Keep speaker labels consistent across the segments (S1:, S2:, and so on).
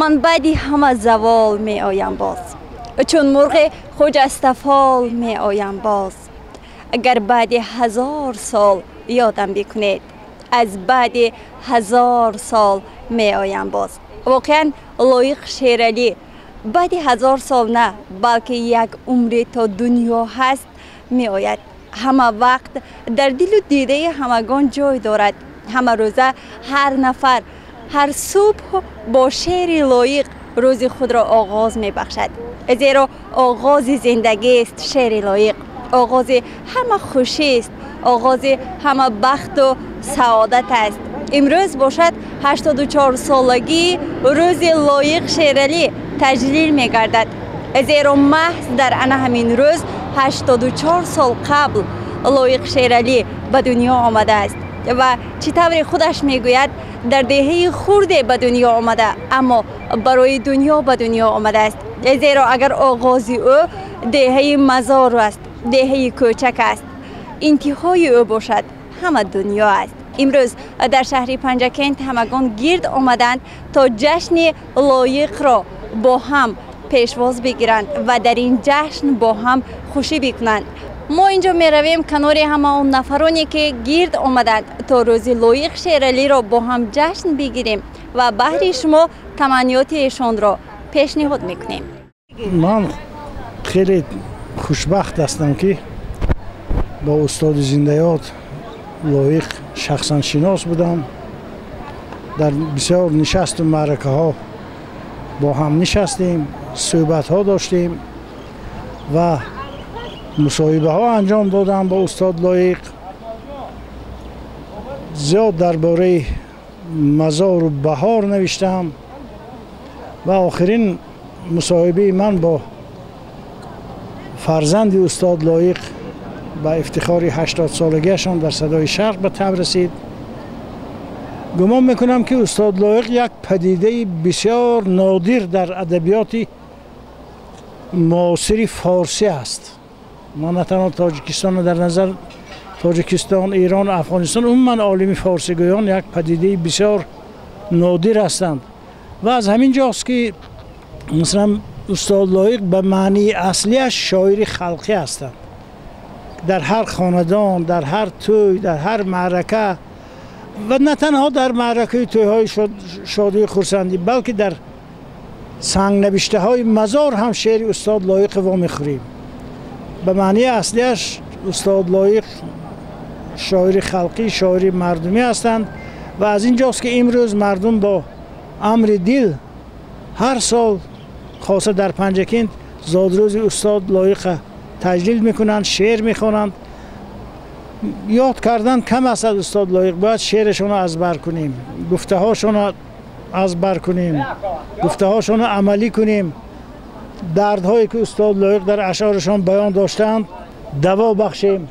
S1: Ман баъди ҳама завол меоям боз, чун мурғи хуҷастафол меоям боз. Агар баъди 1000 сол ёдам бикунед, аз баъди 1000 сол меоям боз. Воқеан Лоиқ Шералӣ баъди 1000 сол на, балки як умре то дунё ҳаст меояд. Ҳама вақт дар дилу дидаи ҳамагон ҷой дорад. Ҳама рӯза ҳар нафар ҳар субҳ бо шеъри Лоиқ рӯзи худро оғоз мебахшад. Зеро оғози зиндагист шеъри Лоиқ, оғози ҳама хушист, оғози ҳама бахту саодат аст. Имрӯз бошад 84 солагии рӯзи Лоиқ Шералӣ таҷлил мегардад. Зеро маҳз дар ана ҳамин рӯз 84 сол қабл Лоиқ Шералӣ ба дунё омадааст ва чӣ тавре худаш мегӯяд, дар деҳаи хурде ба дунё омада, аммо барои дунё ба дунё омадааст. Зеро агар оғози ӯ деҳаи Мазор аст, деҳаи кӯчак аст, интиҳои ӯ бошад ҳама дунё аст. Имрӯз дар шаҳри Панҷакент ҳамагон гирд омаданд то ҷашни Лоиқро бо ҳам пешвоз бигиранд ва дар ин ҷашн бо ҳам хушӣ бикунанд. Мо инҷо меравем канори ҳама он нафароне ки гирд омаданд то рӯзи Лоиқ Шералиро бо ҳам ҷашн бигирем ва баҳри шумо таманниёти эшонро пешниҳод мекунем.
S2: Ман хеле хушбахт ҳастам ки бо устоди зиндаёд Лоиқ шахсан шинос будам. Дар бисёр нишасту маъракаҳо бо ҳам нишастем, суҳбатҳо доштем ва мусоҳибаҳо анҷом додам бо устод Лоиқ. Зиёд дар бораи мазору баҳор навиштам ва охирин мусоҳибаи ман бо фарзанди устод Лоиқ ба ифтихори 80 солагиашон дар Садои Шарқ ба таб расид. Гумон мекунам ки устод Лоиқ як падидаи бисёр нодир дар адабиёти муосири форсӣ аст. Ма на танҳо Тоҷикистонро дар назар, Тоҷикистон, Эрон, Афғонистон, умуман олими форсигӯён як падидаи бисёр нодир ҳастанд ва аз ҳамин ҷост ки масалан устод Лоиқ ба маънии аслиаш шоири халқӣ ҳастанд. Дар ҳар хонадон, дар ҳар тӯй, дар ҳар маърака ва на танҳо дар маъракаи тӯйҳои шодию хурсандӣ, балки дар сангнавиштаҳои мазор ҳам шеъри устод Лоиқ вомехӯрем. Ба маънии аслиаш устод Лоиқ шоири халқӣ, шоири мардумӣ ҳастанд ва аз ин ҷост ки имрӯз мардум бо амри дил ҳар сол хоса дар Панҷакент зодрӯзи устод Лоиқа таҷлил мекунанд, шеър мехонанд. Ёд кардан кам аст аз устод Лоиқ, бояд шеърашонро аз бар кунем, гуфтаҳошонро аз бар кунем, гуфтаҳошонро амалӣ кунем. Дардҳое ки устод Лоиқ дар ашъорашон баён доштаанд даво бахшем.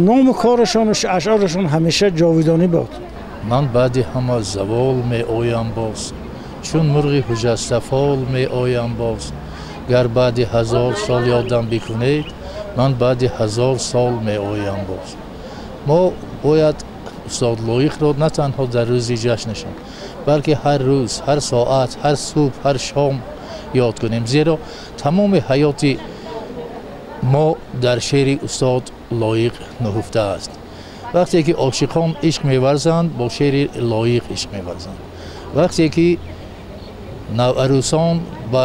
S2: Ному корашону ашъорашон ҳамеша ҷовидонӣ бод.
S3: Ман баъди ҳама завол меоям боз, чун мурғи ҳуҷастафол меоям боз. Гар баъди 1000 сол ёдам бикунед, ман баъди 1000 сол меоям боз. Мо бояд устод Лоиқро на танҳо дар рӯзи ҷашнашон, балки ҳар рӯз, ҳар соат, ҳар субҳ, ҳар шом ёд кунем. Зеро тамоми ҳаёти мо дар шеъри устод Лоиқ нуҳуфта аст. Вақте ки ошиқон ишқ меварзанд, бо шеъри Лоиқ ишқ меварзанд. Вақте ки навъарӯсон ба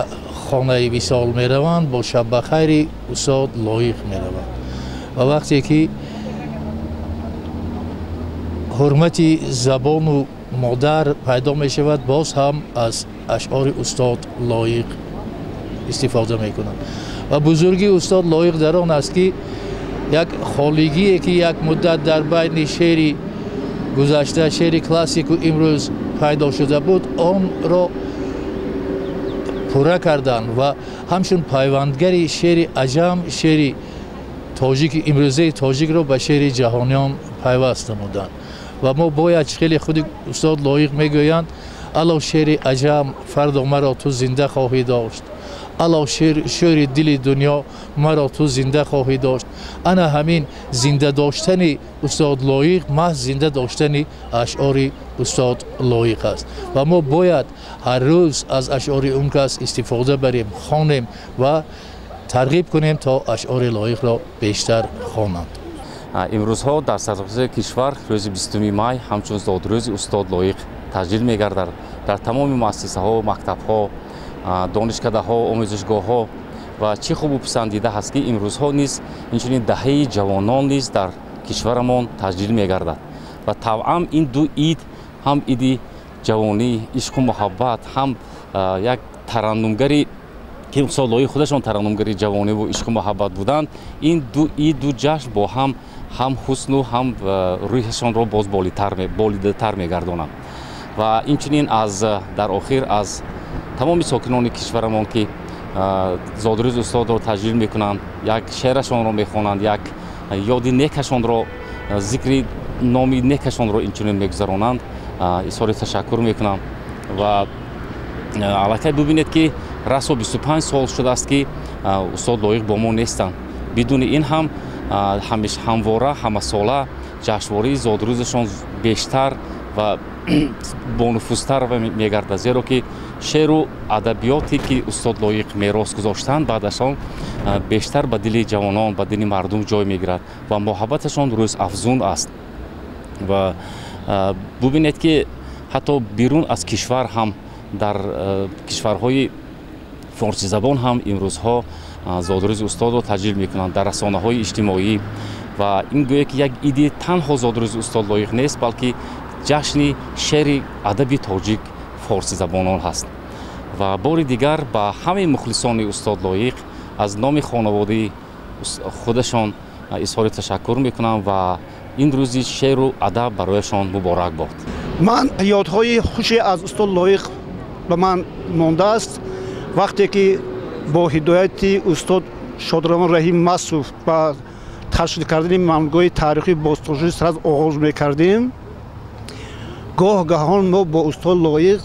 S3: хонаи висол мераванд, бо шаббахайри устод Лоиқ мераванд. Ва вақте ки ҳурмати забону модар пайдо мешавад, боз ҳам аз ашъори устод Лоиқ истифода мекунанд. Ва бузургии устод Лоиқ дар он аст ки як холигие ки як муддат дар байни шеъри гузашта, шеъри классику имрӯз пайдо шуда буд, онро пурра карданд ва ҳамчун пайвандгари шеъри аҷам, шеъри тоҷики имрӯзаи тоҷикро ба шеъри ҷаҳониён пайваст намуданд. Ва мо бояд, хеле худи устод Лоиқ мегӯянд, Ало шеъри аҷам, фардо маро ту зинда хоҳӣ дошт. Ало шеъри дили дунё, маро ту зинда хоҳӣ дошт. Ана ҳамин зинда доштани устод Лоиқ маҳз зинда доштани ашъори устод Лоиқ аст ва мо бояд ҳар рӯз аз ашъори он кас истифода барем, хонем ва тарғиб кунем, то ашъори Лоиқро бештар хонанд.
S4: Имрӯзҳо дар саросари кишвар рӯзи 20 май ҳамчун зодрӯзи устод Лоиқ таҷлил мегардад. Дар тамоми муассисаҳо, мактабҳо, донишкадаҳо, омӯзишгоҳҳо. Ва чӣ хубу писандида ҳаст, ки имрӯзҳо низ инчунин даҳаи ҷавонон низ дар кишварамон таҷлил мегардад. Ва табъан ин ду ид, ҳам иди ҷавонӣ, ишқу муҳаббат, ҳам як тараннумгари, ки устод Лоиқ худашон тараннумгари ҷавониву ишқу муҳаббат буданд, ин ду ид, ду ҷашн бо ҳам ҳам ҳусну ҳам рӯҳашонро боз болидатар мегардонанд. Ва инчунин аз дар охир аз тамоми сокинони кишварамон, ки зодрӯзи устодро таҷлил мекунанд, як шеърашонро мехонанд, як ёди некашонро, зикри номи некашонро инчунин мегузаронанд, изҳори ташаккур мекунам. Ва аллакай бибинед, ки расо 25 сол шудааст, ки устод Лоиқ бо мо нестанд. Бидуни ин ҳам ҳамвора ҳамасола ҷашнвории зодрӯзашон бештар ва бонуфузтар мегардад, зеро ки шеъру адабиёте, ки устод Лоиқ мерос гузоштанд, баъдашон бештар ба дили ҷавонон, ба дили мардум ҷой мегирад ва муҳаббаташон рӯзафзун аст. Ва бубинед, ки ҳатто берун аз кишвар ҳам, дар кишварҳои форсизабон ҳам имрӯзҳо зодрӯзи устодро таҷлил мекунанд дар расонаҳои иҷтимоӣ. Ва ин гӯё ки як иди танҳо зодрӯзи устод Лоиқ нест, балки ҷашни шеъри адаби тоҷик форсизабонон ҳаст. Ва бори дигар ба ҳамаи мухлисони устод Лоиқ аз номи хонаводаи худашон изҳори ташаккур мекунам ва ин рӯзи шеъру адаб барояшон муборак бод.
S5: Ман ёдҳои хуше аз устод Лоиқ ба ман мондааст. Вақте ки бо ҳидояти устод Шодравон Раҳим Масуф ба ташкил кардани мамнуъгоҳи таърихии бостоншиносии Саразм оғоз мекардем, гоҳ гаҳон мо бо устод Лоиқ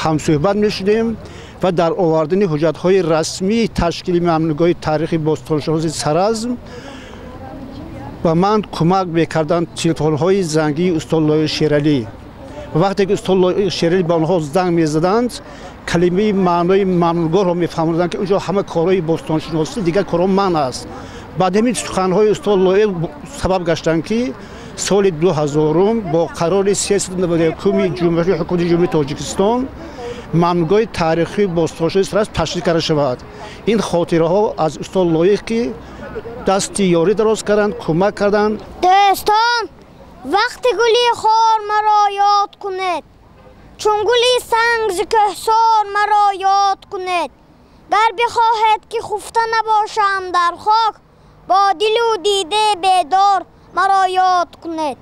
S5: ҳамсӯҳбат мешудем ва дар овардани ҳуҷҷатҳои расмии ташкили мамнуъгоҳи таърихи бостоншиносии Саразм ба ман кӯмак мекарданд телефонҳои зангии устод Лоиқ Шералӣ. Вақте ки устод Лоиқ Шералӣ ба онҳо занг мезаданд, калимаи маънои мамнуъгоҳро мефаҳмониданд, ки онҷо ҳама корҳои бостоншиносӣ, дигар корҳо манъ аст. Баъд ҳамин суханҳои устод Лоиқ сабаб гаштанд, ки соли 2000 бо қарори 391 ҷумҳурии ҳукумати Ҷумҳурии Тоҷикистон мамнуъгоҳи таърихии бостоншиносии Саразм ташкил карда шавад. Ин хотираҳо аз устод Лоиқ, ки дасти ёрӣ дароз карданд, кӯмак карданд.
S6: Дӯстон, вақти гули хор маро ёд кунед, чун гули санг зи кӯҳсор маро ёд кунед. Гар бихоҳед, ки хуфта набошам дар хок, бо дилу диде бедор маро ёд кунед.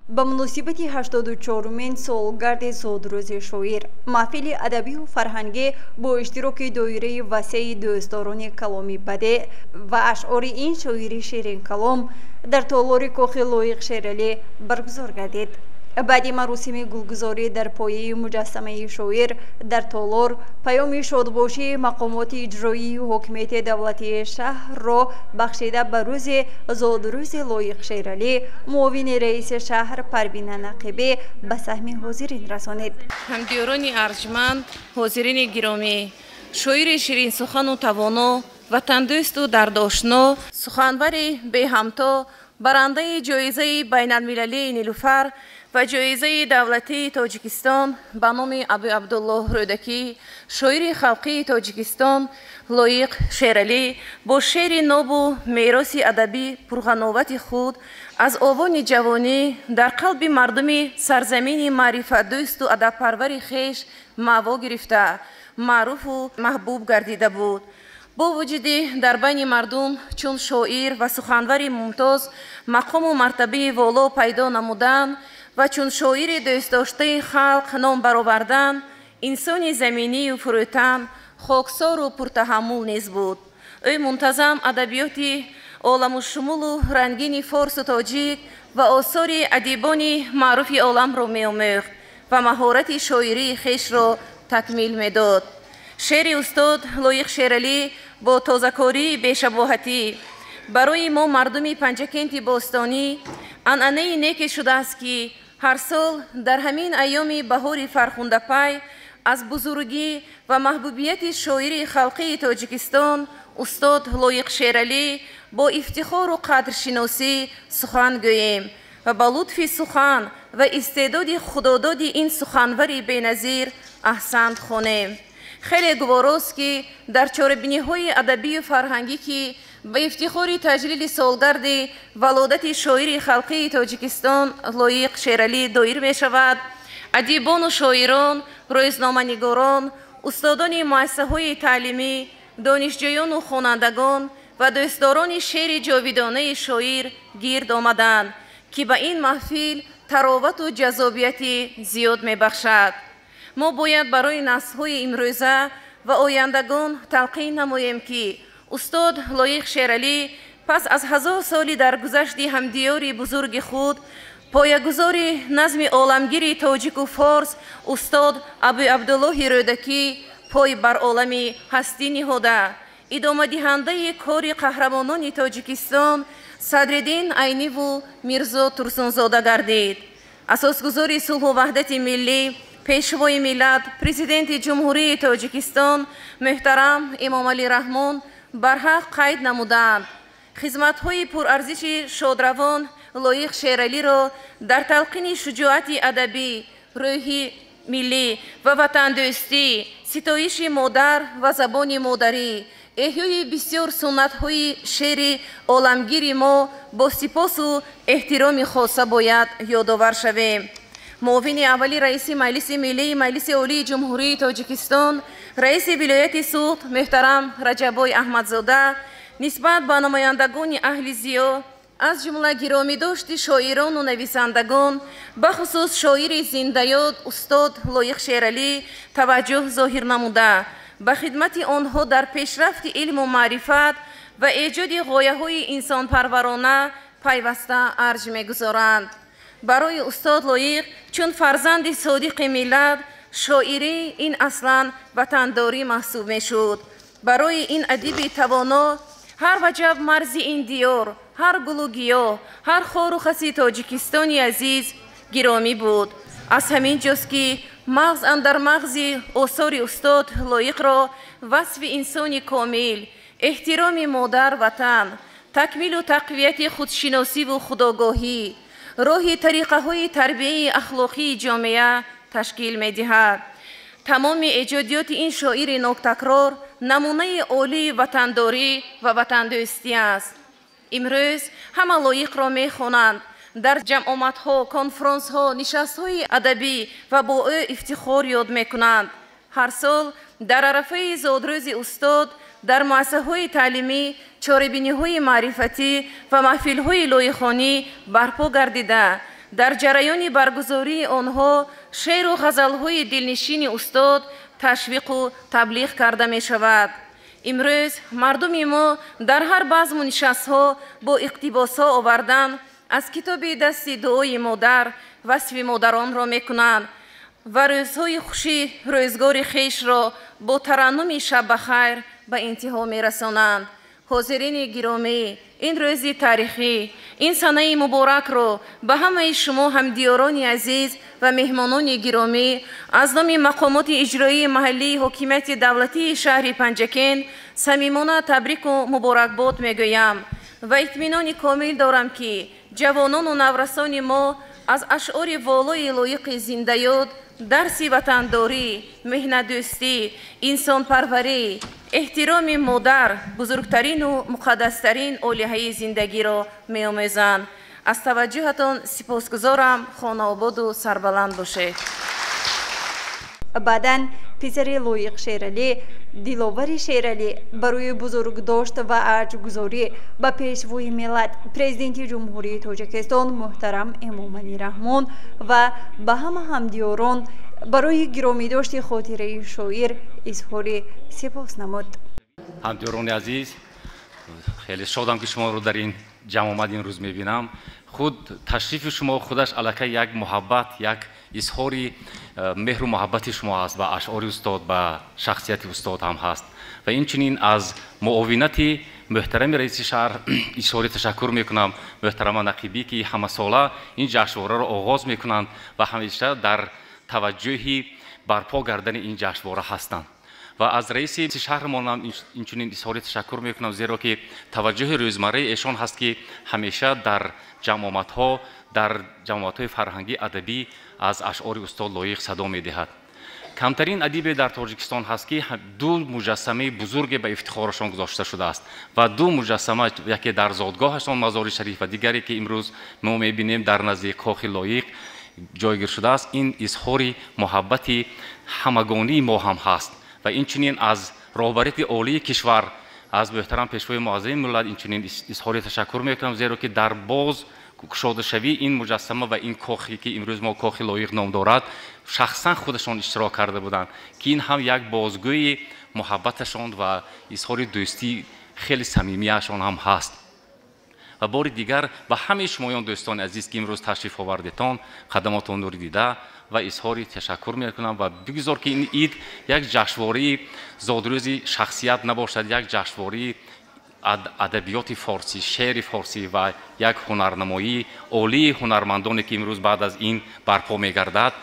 S1: Ба муносибати 84-умин солгарди зодрӯзи шоир маҳфили адабию фарҳангӣ бо иштироки доираи васеи дӯстдорони каломи бадеъ ва ашъори ин шоири ширинкалом дар толори кохи Лоиқ Шералӣ баргузор гардид. Баъди маросими гулгузорӣ дар пояи муҷассамаи шоир дар толор паёми шодбошии мақомоти иҷроии ҳокимияти давлатии шаҳрро бахшида ба рӯзи зодрӯзи Лоиқ Шералӣ муовини раиси шаҳр Парвина Нақибӣ ба саҳми ҳозирин расонид.
S7: Ҳамдиёрони арҷманд, ҳозирини гиромӣ, шоири ширинсухану тавоно, ватандӯсту дардошно, суханвари беҳамто, барандаи ҷоизаи байналмилалии Нилуфар ва ҷоизаи давлатии Тоҷикистон ба номи Абу Абдуллоҳ Рӯдакӣ, шоири халқии Тоҷикистон Лоиқ Шералӣ бо шеъри нобу мероси адабӣ пурғановати худ аз овони ҷавонӣ дар қалби мардуми сарзамини маърифатдӯсту адабпарвари хеш маъво гирифта, маъруфу маҳбуб гардида буд. Бо вуҷуди дар байни мардум чун шоир ва суханвари мумтоз мақому мартабаи воло пайдо намудан ва чун шоири дӯстдоштаи халқ ном баровардан, инсони заминию фурӯтан, хоксору пуртаҳаммул низ буд. Ӯ мунтазам адабиёти оламушумулу рангини форсу тоҷик ва осори адибони маъруфи оламро меомӯхт. ва маҳорати шоирии хешро такмил медод. Шеъри устод Лоиқ Шералӣ бо тозакории бешабоҳатӣ барои мо мардуми Панҷакенти бостонӣ анъанаи неке шудааст, ки ҳар сол дар ҳамин айёми баҳори фархундапай аз бузургӣ ва маҳбубияти шоири халқии Тоҷикистон устод Лоиқ Шералӣ бо ифтихору қадршиносӣ сухан гӯем ва ба лутфи сухан ва истеъдоди худододи ин суханвари беназир аҳсант хонем. Хеле гуворост, ки дар чорабиниҳои адабию фарҳангӣ, ки ба ифтихори таҷлили солгарди валодати шоири халқии Тоҷикистон Лоиқ Шералӣ доир мешавад, адибону шоирон, рӯзноманигорон, устодони муассисаҳои таълимӣ, донишҷӯёну хонандагон ва дӯстдорони шеъри ҷовидонаи шоир гирд омаданд, ки ба ин маҳфил таровату ҷаззобияти зиёд мебахшад. Мо бояд барои наслҳои имрӯза ва ояндагон талқин намоем, ки устод Лоиқ Шералӣ пас аз 1000 соли даргузашти ҳамдиёри бузурги худ, поягузори назми оламгири тоҷику форс устод Абуабдуллоҳи Рӯдакӣ пой бар олами ҳастӣ ниҳода, идомадиҳандаи кори қаҳрамонони Тоҷикистон Садриддин Айниву Мирзо Турсунзода гардид. Асосгузори сулҳу ваҳдати миллӣ, пешвои миллат, президенти Ҷумҳурии Тоҷикистон муҳтарам Эмомалӣ Раҳмон барҳақ қайд намуданд: хизматҳои пурарзиши шодравон Лоиқ Шералиро дар талқини шуҷоати адабӣ, рӯҳи миллӣ ва ватандӯстӣ, ситоиши модар ва забони модарӣ, эҳёи бисёр суннатҳои шеъри оламгири мо бо сипосу эҳтироми хоса бояд ёдовар шавем. Муовини аввали раиси Маҷлиси Миллии Маҷлиси Олии Ҷумҳурии Тоҷикистон, раиси вилояти Суғд муҳтарам Раҷаббой Аҳмадзода нисбат ба намояндагони аҳли зиё, аз ҷумла гиромидошти шоирону нависандагон, бахусус шоири зиндаёд устод Лоиқ Шералӣ таваҷҷӯҳ зоҳир намуда, ба хидмати онҳо дар пешрафти илму маърифат ва эҷоди ғояҳои инсонпарварона пайваста арҷ мегузоранд. Барои устод Лоиқ чун фарзанди содиқи миллат, шоирӣ ин аслан ватандорӣ маҳсуб мешуд. Барои ин адиби тавоно ҳар ваҷаб марзи ин диёр, ҳар гулу гиёҳ, ҳар хору хаси Тоҷикистони азиз гиромӣ буд. Аз ҳамин ҷост, ки мағз андар мағзи осори устод Лоиқро васфи инсони комил, эҳтироми модар ватан, такмилу тақвияти худшиносиву худогоҳӣ, роҳи тариқаҳои тарбияи ахлоқии ҷомеа ташкил медиҳад. Тамоми эҷодиёти ин шоири ноктакрор намунаи олии ватандорӣ ва ватандӯстӣ аст. Имрӯз ҳама Лоиқро мехонанд, дар ҷамъомадҳо, конфронсҳо, нишастҳои адабӣ ва бо ӯ ифтихор ёд мекунанд. Ҳар сол дар арафаи зодрӯзи устод дар муассисаҳои таълимӣ чорабиниҳои маърифатӣ ва маҳфилҳои лоиқхонӣ барпо гардида, дар ҷараёни баргузории онҳо шеъру ғазалҳои дилнишини устод ташвиқу таблиғ карда мешавад. Имрӯз мардуми мо дар ҳар базму нишастҳо бо иқтибосҳо овардан аз китоби дасти дуои модар васфи модаронро мекунанд ва рӯзҳои хуши рӯзгори хешро бо тараннуми шаббахайр ба интиҳо мерасонанд. Ҳозирини гиромӣ, ин рӯзи таърихӣ, ин санаи муборакро ба ҳамаи шумо ҳамдиёрони азиз ва меҳмонони гиромӣ аз номи мақомоти иҷроии маҳаллии ҳокимияти давлатии шаҳри Панҷакент самимона табрику муборакбод мегӯям ва итминони комил дорам, ки ҷавонону наврасони мо аз ашъори волои Лоиқи зиндаёд дарси ватандорӣ, меҳнатдӯстӣ, инсонпарварӣ, эҳтироми модар, бузургтарину муқаддастарин олиҳаи зиндагиро меомӯзанд. Аз таваҷҷӯҳатон сипосгузорам. Хонаободу сарбаланд бошед.
S1: Баъдан писари Лоиқ Шералӣ, Диловари Шералӣ барои бузургдошт ва арҷгузорӣ ба пешвои миллат, президенти Ҷумҳурии Тоҷикистон муҳтарам Эмомалӣ Раҳмон ва ба ҳама ҳамдиёрон барои гиромидошти хотираи шоир изҳори сипос намуд.
S4: Ҳамдиёрони азиз, хеле шодам, ки шуморо дар ин ҷамъомад ин рӯз мебинам. Худ ташрифи шумо худаш аллакай як муҳаббат, як изҳори меҳру муҳаббати шумо аст ба ашъори устод, ба шахсияти устод ҳам ҳаст. Ва инчунин аз муовинати муҳтарами раиси шаҳр изҳори ташаккур мекунам, муҳтарама Нақибӣ, ки ҳамасола ин ҷашнвораро оғоз мекунанд ва ҳамеша дар таваҷҷӯҳи барпо гардани ин ҷашнвора ҳастанд. Ва аз раиси шаҳрмон ҳам инчунин изҳори ташаккур мекунам, зеро ки таваҷҷӯҳи рӯзмарраи эшон ҳаст, ки ҳамеша дар ҷамъомадҳо, дар ҷамъомадҳои фарҳангӣ, адабӣ аз ашъори устод Лоиқ садо медиҳад. Камтарин адибе дар Тоҷикистон ҳаст, ки ду муҷассамаи бузурге ба ифтихорашон гузошта шудааст ва ду муҷассама, яке дар зодгоҳашон Мазори Шариф ва дигаре, ки имрӯз мо мебинем дар назди Кохи Лоиқ ҷойгир шудааст. Ин изҳори муҳаббати ҳамагонии мо ҳам ҳаст. Ва инчунин аз роҳбарияти олии кишвар, аз муҳтарам пешвои муаззами миллат инчунин изҳори ташаккур мекунам, зеро ки дар боз кушодашавии ин муҷассама ва ин кохе, ки имрӯз мо Кохи Лоиқ ном дорад, шахсан худашон иштирок карда буданд, ки ин ҳам як бозгӯи муҳаббаташон ва изҳори дӯстии хеле самимияшон ҳам ҳаст. Ва бори дигар ба ҳамаи шумоён, дӯстони азиз, ки имрӯз ташриф овардетон, қадамотон нури дида ва изҳори ташаккур мекунам. Ва бигузор, ки ин ид як ҷашнвории зодрӯзи шахсият набошад, як ҷашнвории адабиёти форсӣ, шеъри форсӣ ва як ҳунарнамоии олии ҳунармандоне, ки имрӯз баъд аз ин барпо мегардад,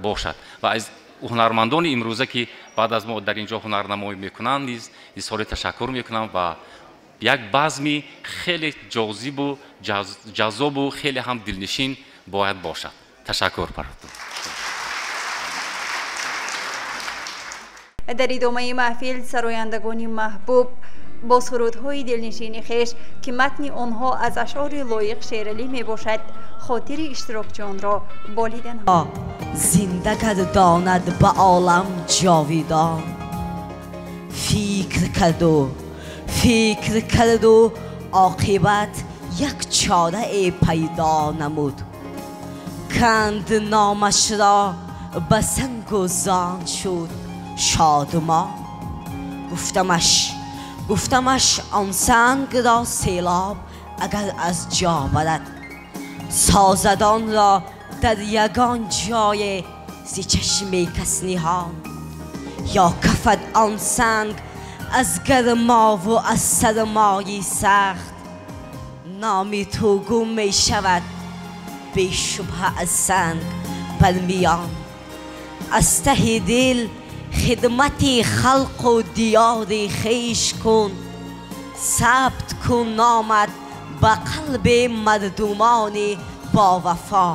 S4: бошад. Ва аз ҳунармандони имрӯза, ки баъд аз мо дар ин ҷо ҳунарнамоӣ мекунанд, низ изҳори ташаккур мекунам ва як базми хеле ҷозибу ҷаззобу хеле ҳам дилнишин бояд бошад. Ташаккур баротон.
S1: Дар идомаи маҳфил сарояндагони маҳбуб бо сурудҳои дилнишини хеш, ки матни онҳо аз ашъори Лоиқ Шералӣ мебошад, хотири иштирокчиёнро болида намуданд.
S8: Зинда гардонад ба олам ҷовидон. Фикр карду фикр карду оқибат як чорае пайдо намуд. Канд номашро ба сангу зон шуд шодмон. Гуфтамаш он сангро селоб агар аз ҷо барад, созадонро дар ягон ҷое зи чашми кас ниҳон. Ё кафад он санг аз гармову аз сармои сахт, номи ту гум мешавад бешубҳа аз санг бар миён. Аз таҳи дил хидмати халқу диёри хеш кун, сабт кун номат ба қалби мардумони бовафо.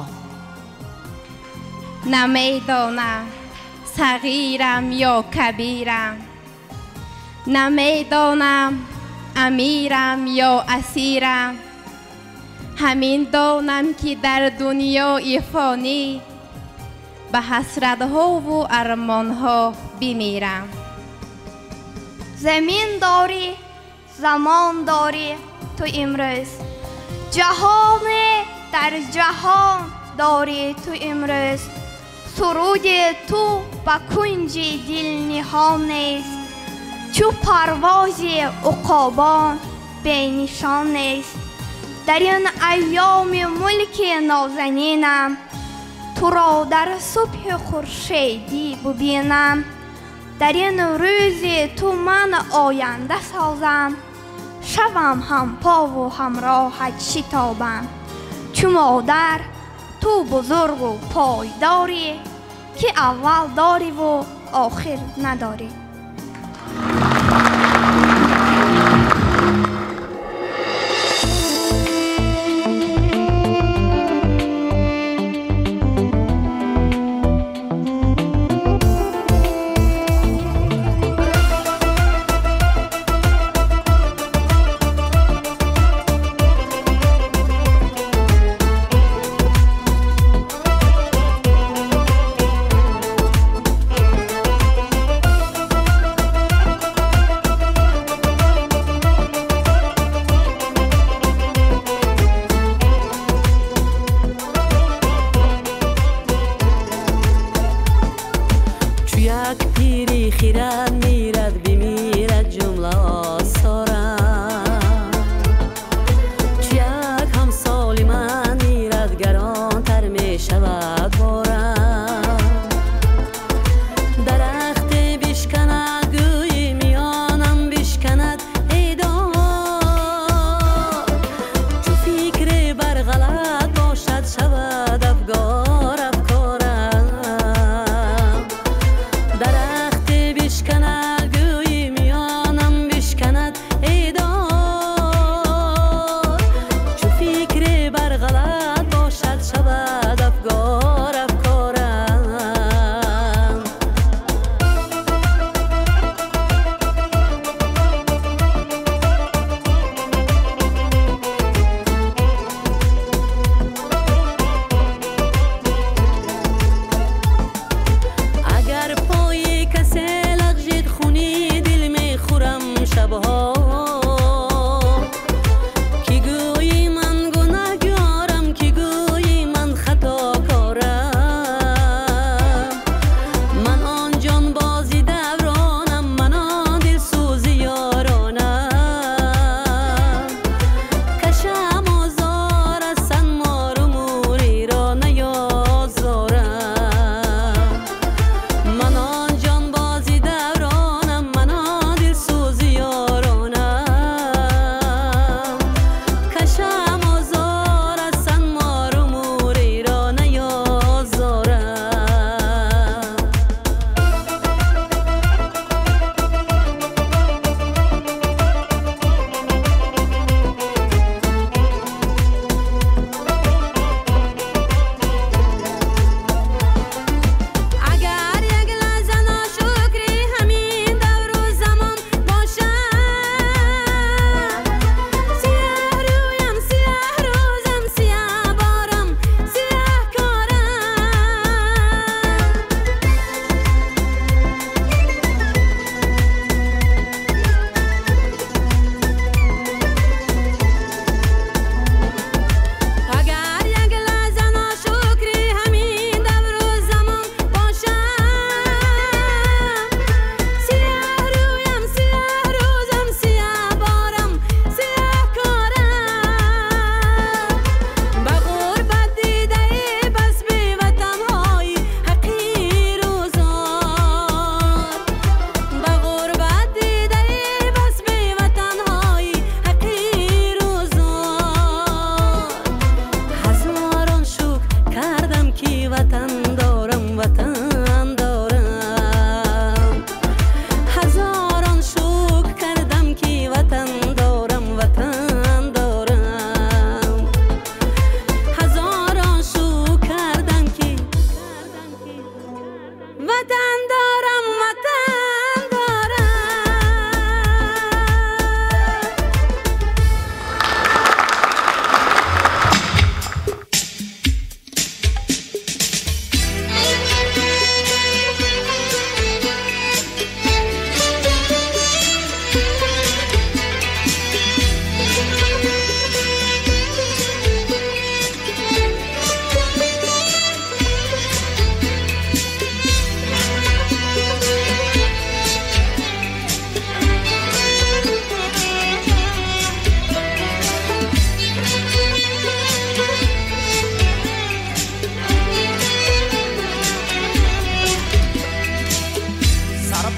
S9: Намедонам сағирам ё кабирам, намедонам амирам ё асирам, ҳамин донам, ки дар дунёи фонӣ ба ҳасратҳову армонҳо бимирам.
S6: Замин дорӣ, замон дорӣ ту имрӯз, ҷаҳоне дар ҷаҳон дорӣ ту имрӯз. Суруди ту ба кунҷи дил ниҳон нест, чу парвози уқобон бенишон нест. Дар ин айёми мулки нозанинам, туро дар субҳи хуршедӣ бубинам. Дар ин рӯзи ту ман оянда созам, шавам ҳампову ҳамроҳат шитобам. Чу модар ту бузургу пойдорӣ, ки аввал дориву охир надорӣ.
S10: Ҷумла осорам, чу як ҳамсоли ман.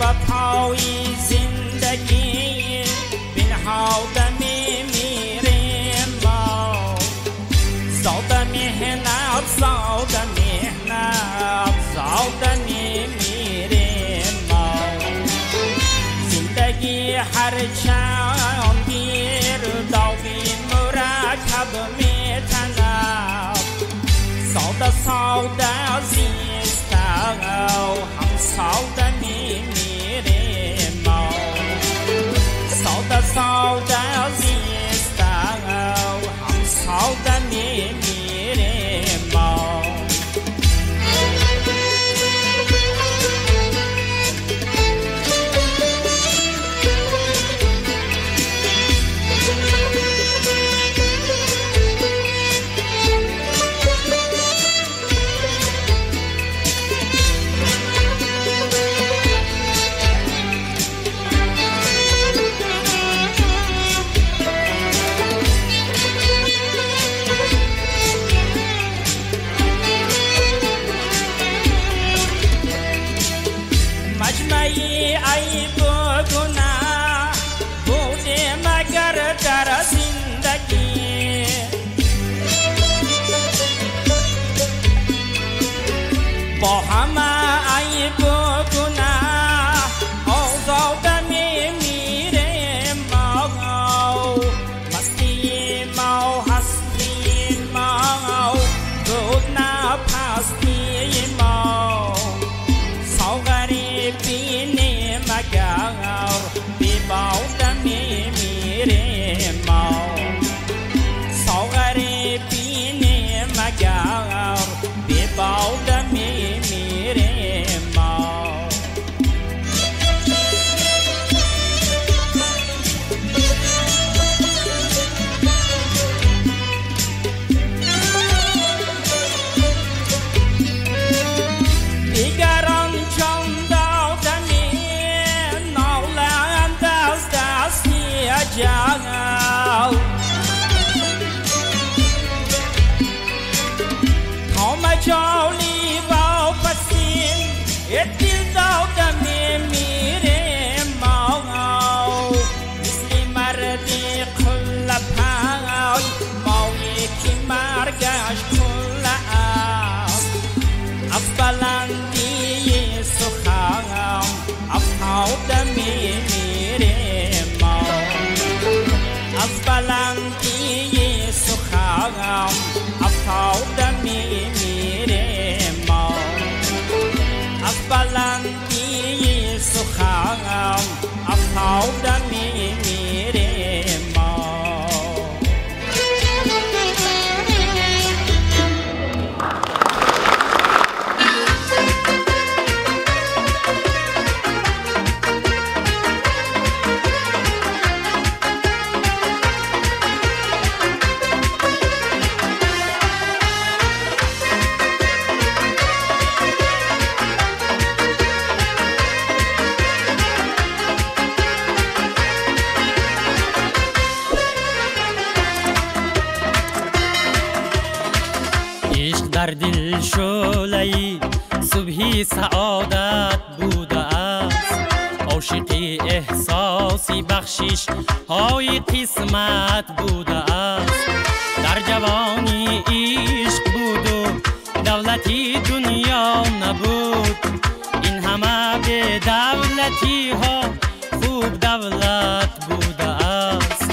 S10: به پای زندگی بنهاده میمیریم ما. زاده مهنت، زاده مهنت، زاده میمیریم ما. زندگی هر چند گردابی مرکب میتند، ساده ساده زیسته هم ساده میمیریم ما. ساده ساده زیسته هم ساده میمیریم ما. مجمعی عیب و گناه بوده مگر در زندگی، با همه عیب و گناه آزاده میمیریم ما. مستی ما هستی ما بود نه پستی ما. ساغری بینیم مگر بی باده میمیریم ما. ساغری بینیم مگر بی باده میمیریم ما. دیگران جان دادنی نالند از دستی اجل، تا مجالی واپسین دل داده میمیریم ما. مثل مردی قله پای ما یکی مرگش قله است. از بلندی سخن افتاده میمیریم ما. از بلندی سخن افتاده میمیریم ما. از بلندی سخن افتاده میمیریم ما.
S11: در دل شعله‌ای صبحی سعادت بوده است، عاشقی احساسی بخشش های قسمت بوده است. در جوانی عشق بود و دولتی دنیا نبود، این همه به دولتی ها خوب دولت بوده است.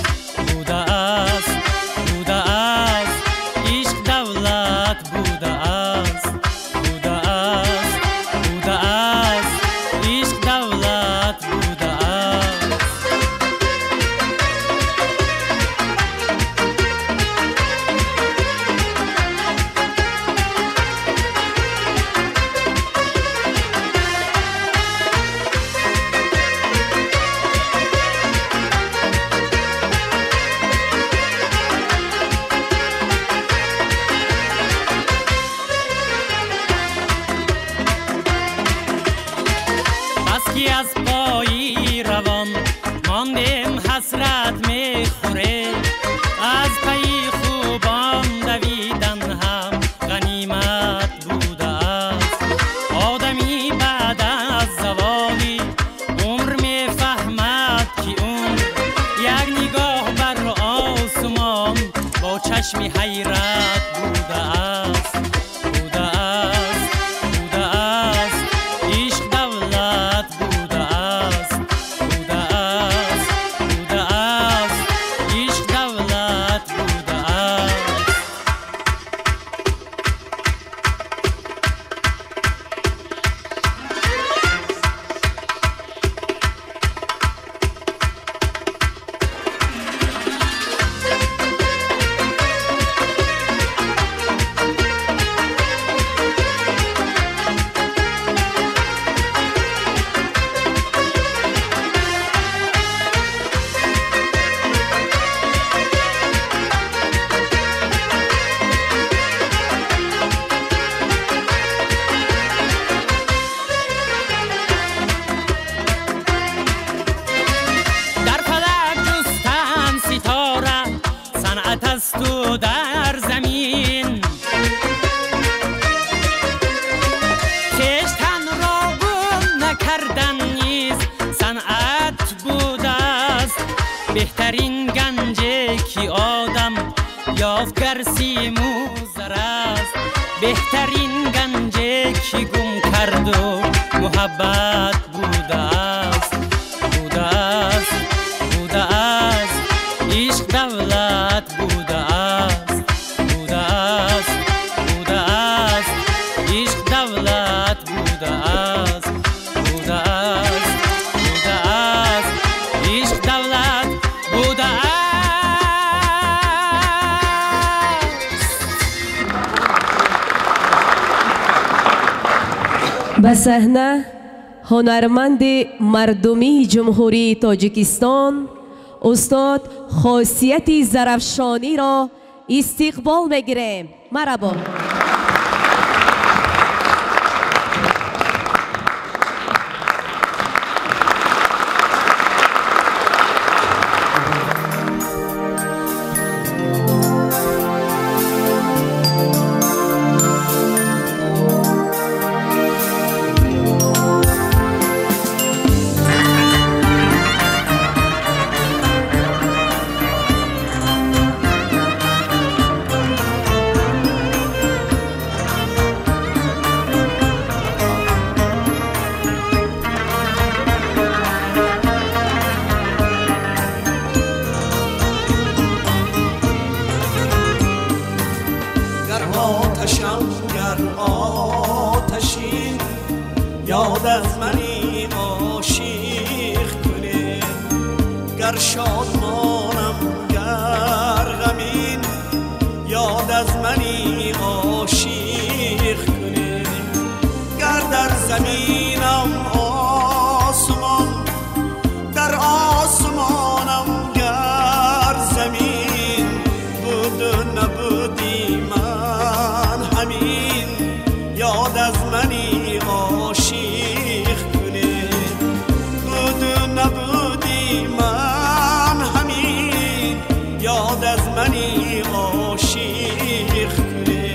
S11: بوده است، بوده است، عشق دولت بوده است. بوده است، بوده است، عشق دولت بوده است. از پای روان ماندیم حسرت میخوره، از پی خوبان دویدن هم غنیمت بوده است. آدمی بعد از زوالی چشمی حیرت بوده است، بوده است، بوده است. عشق دولت بوده است، بوده است، بوده است. عشق دولت بوده است. تو در زمین خویشتن را گم نکردن نیز صنعت بوده است. بهترین گنج که آدم یافت گر سیم و زر است، بهترین گنج که گم کرد و محبت بوده است، بوده است، بوده است. عشق دولت بوده است، بوده است، بوده است. عشق دولت بوده است، بوده است، بوده است. عشق دولت بوده است.
S12: به صحنه هنرمند مردمی جمهوری تاجیکستان استاد خاصیت زرفشانی را استقبال میگیریم. مرحبا.
S13: یاد از منی عاشق کنه، گر شادمانم گر غمین، یاد از منی عاشق کنه. گر در زمینم آسمان، در آسمانم گر زمین، بود و نبودی من همین، یاد از منی عاشق کنه. بود و نبودی من همین، یاد از منی عاشق کنه.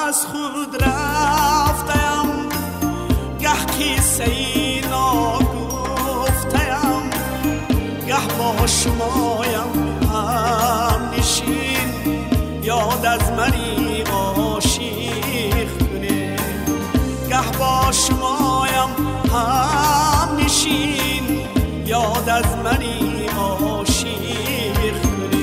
S13: از خود رفتم، گه کیسه ای ناگفتم، گه با شمایم هم نشین، یاد از منی عاشق کنه. گه با شمایم هم نشین، یاد از منی عاشق کنه.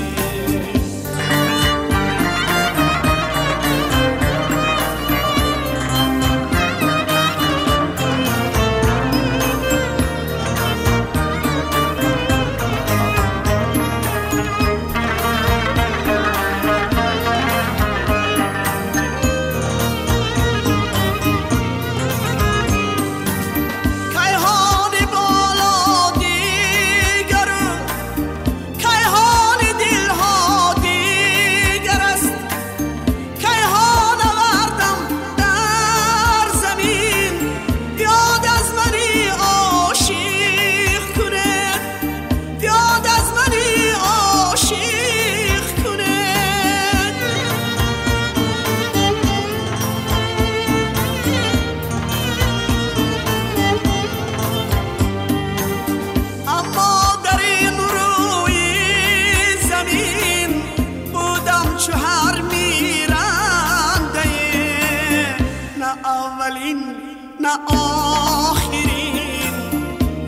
S13: نه آخرین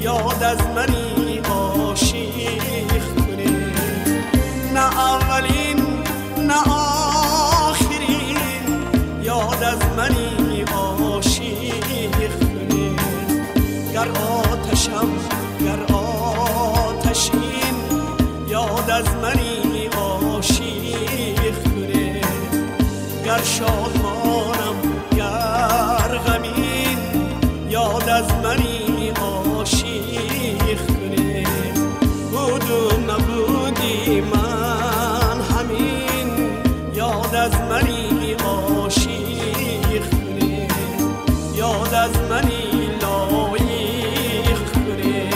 S13: یاد از منی عاشق کنه، نه اولین نه آخرین یاد از منی عاشق کنه. گر آتشم گر آتشین یاد از منی عاشق کنه، گر شادمانم گر غمین یاد از منی عاشق کنه. بودم نبودی من همین یاد از منی عاشق کنه، یاد از منی لایق کنه.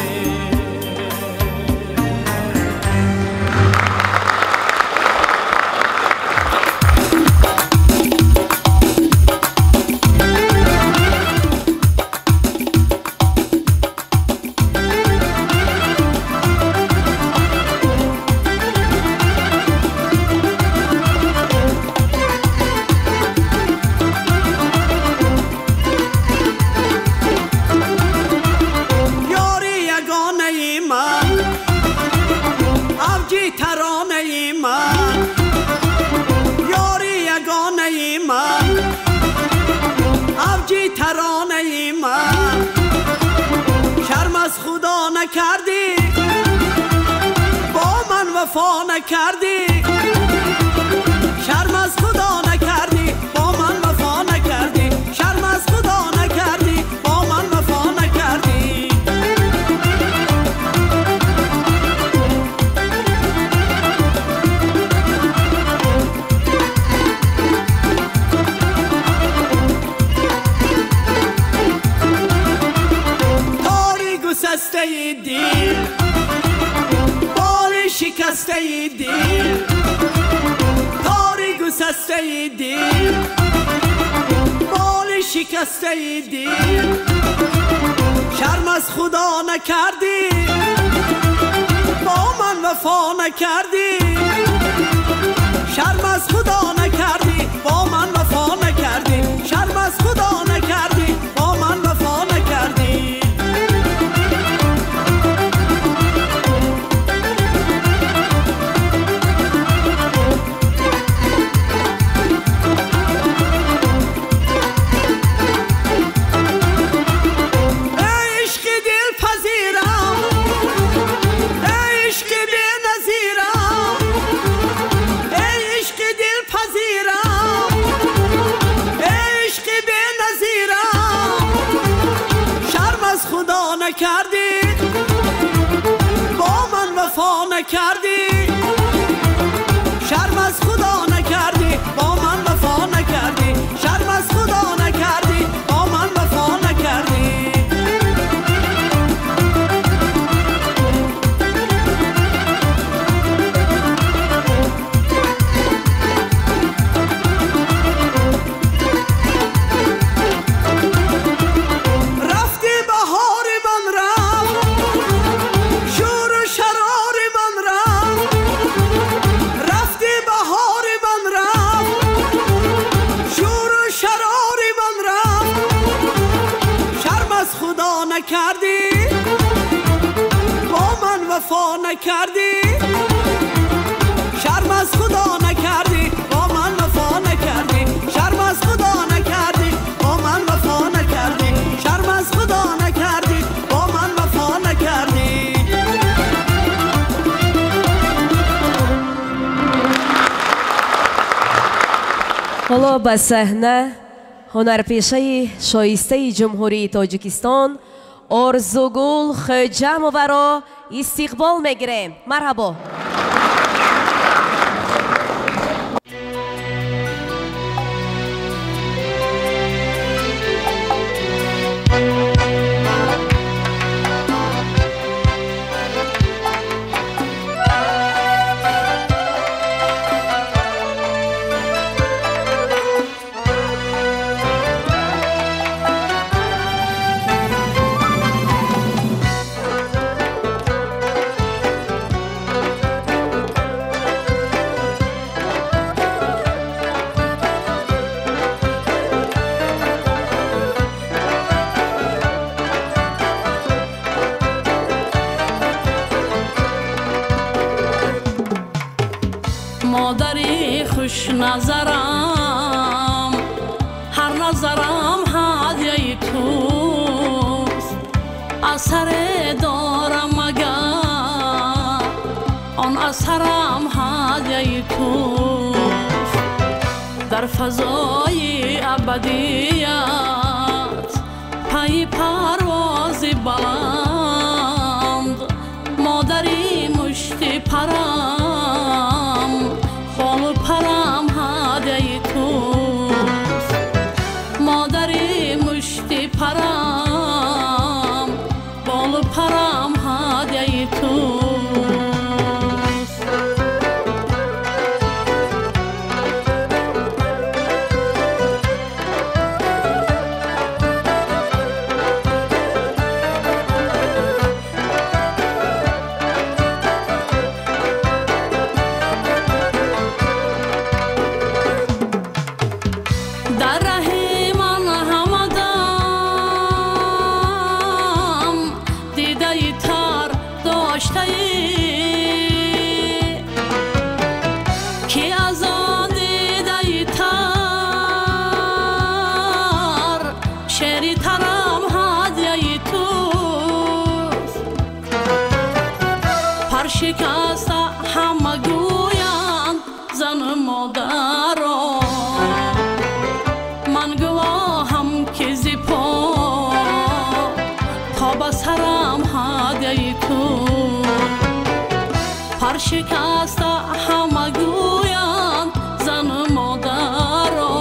S13: نکردی با من وفا نکردی، شرم از خدا نکردی با من وفا نکردی، شرم از خدا نکردی با من وفا نکردی. گسسته دل بال شکسته دل، تاری گسسته دل بال شکسته دل، شرم از خدا نکردی با من وفا نکردی، شرم از خدا نکردی با من وفا نکردی، شرم از خدا نکردی با من وفا نکردی. نکردی با من وفا نکردی، شرم از خدا نکردی با من وفا نکردی، شرم از خدا نکردی با من وفا نکردی. نکردی با من وفا نکردی، شرم از خدا نکردی با من وفا نکردی، شرم از خدا نکردی با من وفا نکردی، شرم از خدا نکردی با من وفا نکردی.
S12: ҳоло ба саҳна ҳунарпешаи шоистаи Ҷумҳурии Тоҷикистон Орзугул Хӯҷамоваро истиқбол мегирем. Марҳабо.
S14: назарам, ҳар назарам ҳадияи туст. Асаре дорам агар, он асарам ҳадияи туст. Дар фазои абадият пайи парвози баланд, модари мушти парам, болу парам ҳадияи туст. Модари мушти парам, болу парам ҳадияи туст. Дар раҳи ман ҳамадам дидаи тар доштаӣ, ки аз он дидаи тар шеъри тарам ҳадияи туст. Пар шикаста ҳама гӯянд зану модаро, ман гувоҳам ки зи по то ба сарам ҳадияи туст. Пар шикаста ҳама гӯянд зану модаро,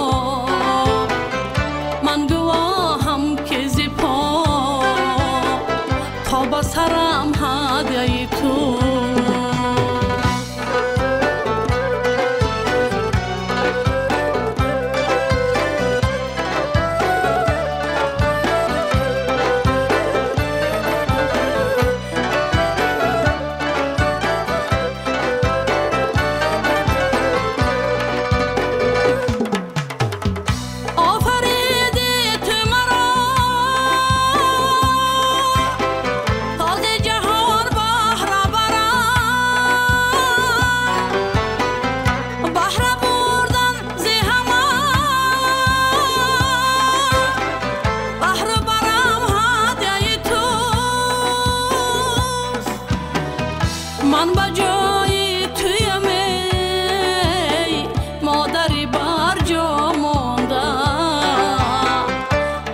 S14: ман гувоҳам ки зи по то ба сарам ҳадияи туст. Офариди ту маро то зи ҷаҳон баҳра барам, баҳра бурдан зи ҳама баҳру барам ҳадияи туст. Ман ба ҷои туям эй модари барҷо монда,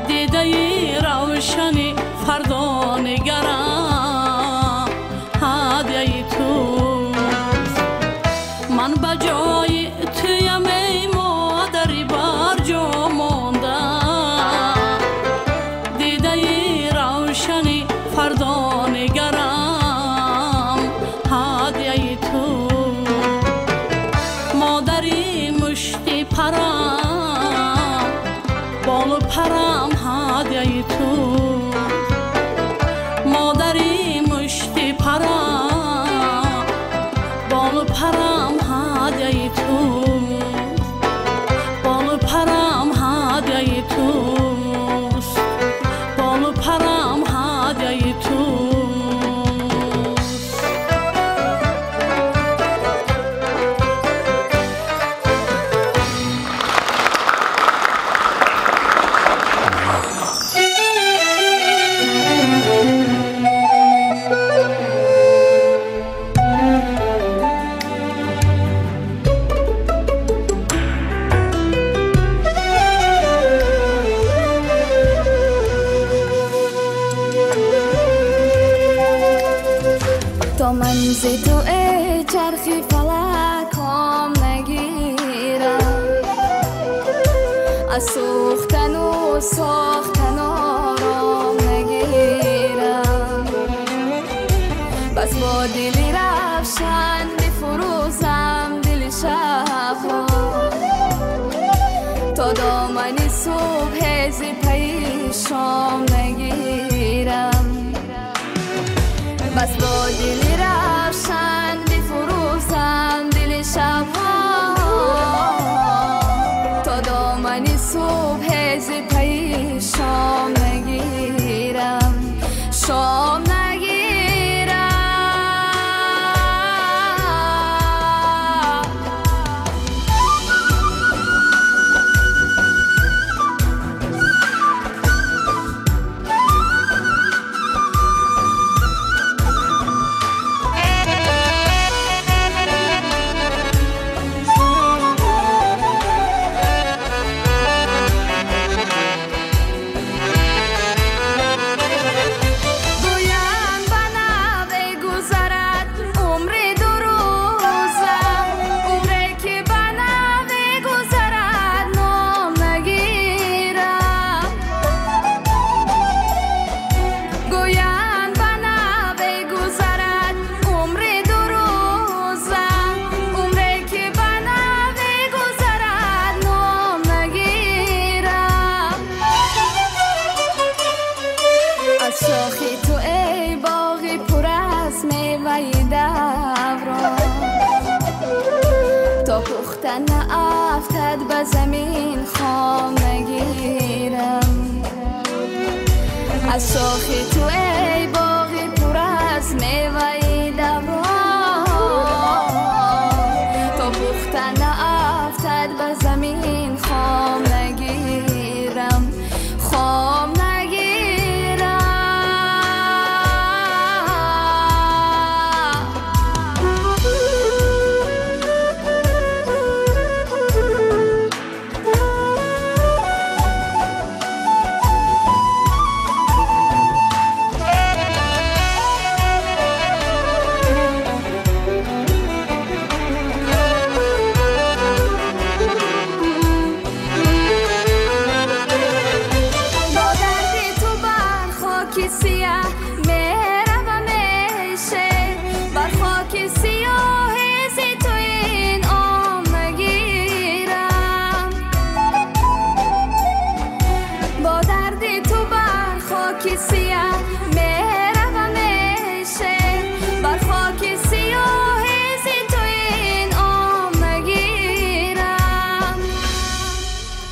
S14: дидаи равшани фардо нигарам ҳадияи туст. Ман ба ҷои туям эй модари барҷо монда, дидаи равшани фардо нигарам ҳадияи туст. Модари мушти парам, болу парам ҳадияи туст. Модари мушти парам, болу парам ҳадияи туст. Болу парам ҳадияи туст. Болу парам ҳадияи туст.
S15: То ман зи ту эй чархи фалаком нагирам, аз сӯхтану сохтан ором нагирам. Бас бо дили равшан бифурӯзам дили шабҳо, то домани субҳе зи пайи шом нагирам. Бас бо дили равшан бифурӯзам дили шабҳо, то домани субҳе Аз шохи ту эй боғи пур аз меваи даврон, то пухта наафтад ба замин хом нагирам. Аз шохи ту эй боғи пур аз меваи даврон, то пухта наафтад ба замин хом нагирам, хом нагирам.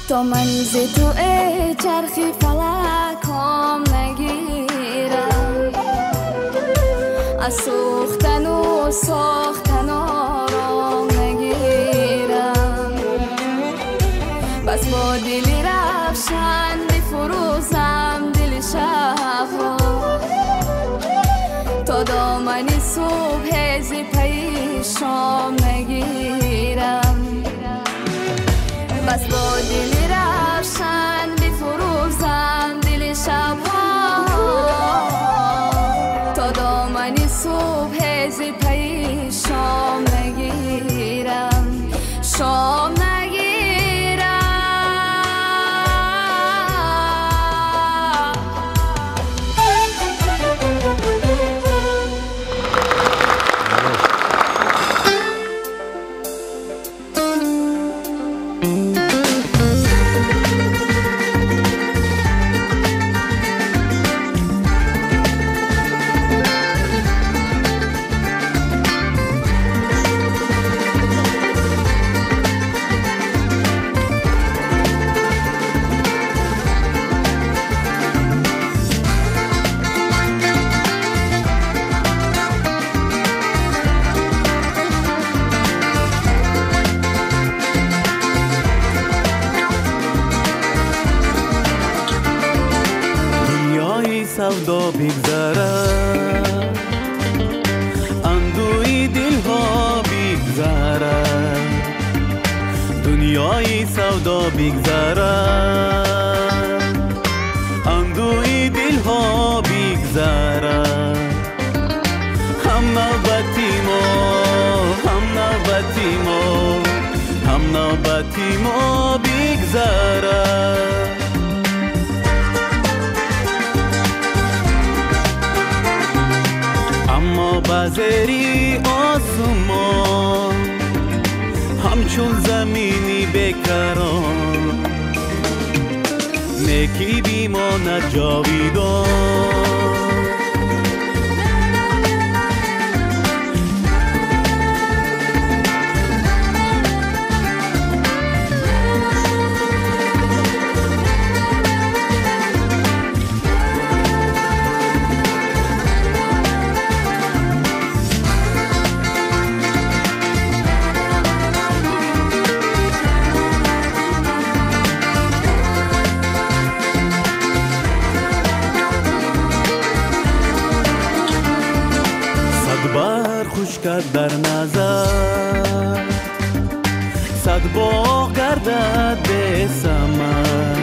S15: То ман зи ту эй чархи фалак ком нагирам, аз сӯхтану сохтан ором нагирам. Бас бо дили равшан бифурӯзам дили шабҳо, то домани субҳе зи пайи шом нагирам. Бас бо дили равшан бифурӯзам дили шабҳо, то домани субҳе зи пайи шом нагирам, шом нагирам.
S16: Савдо бигзарад, андӯи дилҳо бигзарад, дунёи савдо бигзарад, андӯи дилҳо бигзарад. Ҳам навбати мо, ҳам навбати мо, ҳам навбати мо бигзарад. Аммо ба зери осмон ҳамчун замини бекарон некӣ бимонад ҷовидон. Хушкат дар назар, сад боғ гардад бесамар,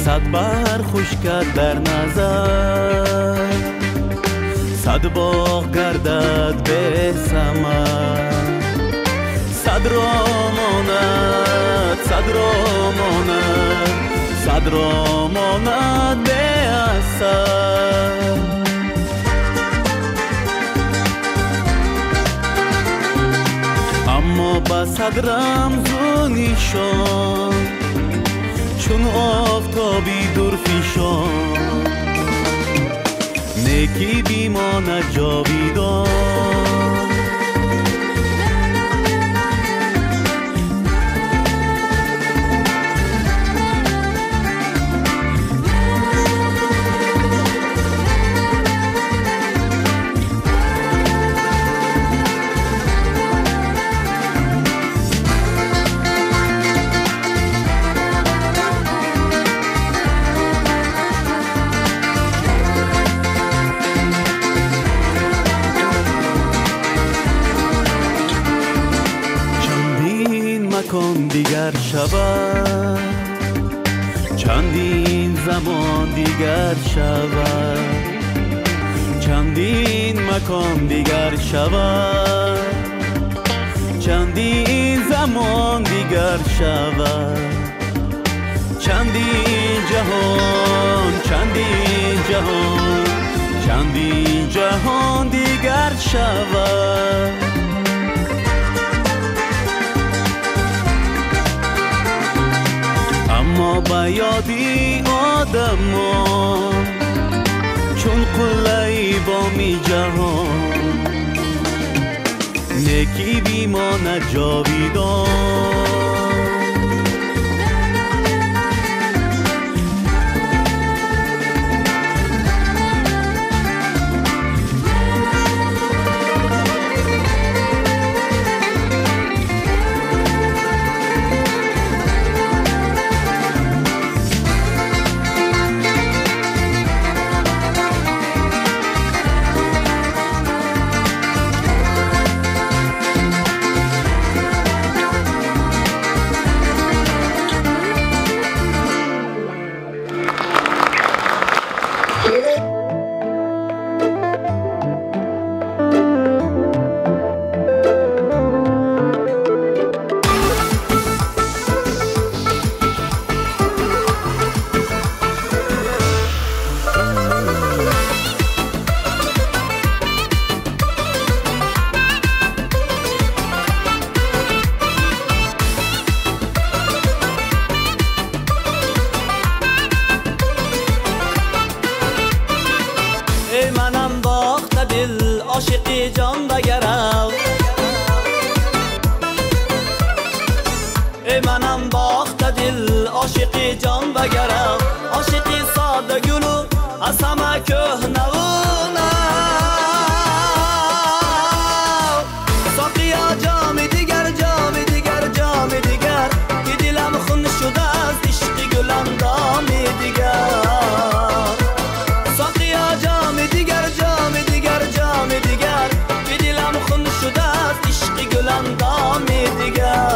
S16: сад бар хушкат дар назар, сад боғ гардад бесамар. Сад ромонад, сад ромонад, сад ромонад беасар. Аммо ба сад рамзу нишон чун офтоби дурфишон جاویدان. مکان دیگر شود، چندین زمان دیگر شود، چندین مکان دیگر شود، چندین زمان دیگر شود، چندین جهان، چندین جهان، چندین جهان دیگر شود. اما به یادی آدمان چون قله بامی جهان، نیکی بیماند جاویدان.
S13: عاشقی جان بگرم، ای منم باخته دل عاشقی جان بگرم، عاشقی ساده گلو از همه کهنه و نو. ساقیا جام دیگر، جام دیگر، جام دیگر، که دلم خون شده از عشق گلندام دیگر. ساقیا جام دیگر، جام دیگر، جام دیگر، که دلم خون شده از عشق گلندام دیگر.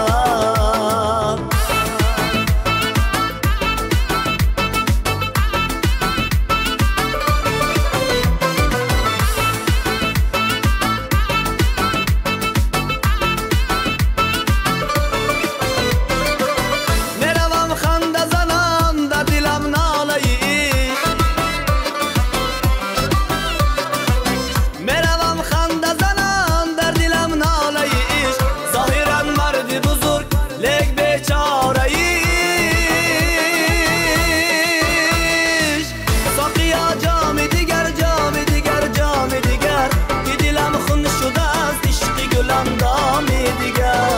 S13: میروم خنده زنان در دلم ناله عشق، میروم خنده زنان در دلم ناله عشق، ظاهرا مرد بزرگ لیک بیچاره عشق. ساقیا جام دیگر، جام دیگر، جام دیگر، که دلم خون شده از عشق گلندام دیگر.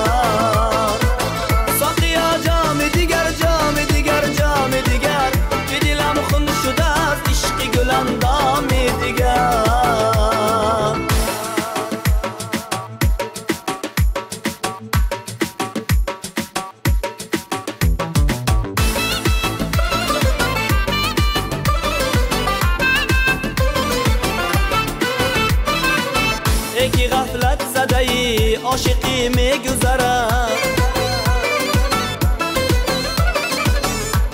S13: ساقیا جام دیگر، جام دیگر، جام دیگر، که دلم خون شده از عشق گلندام دیگر. ای که غفلت زده ای عاشقی میگذرد،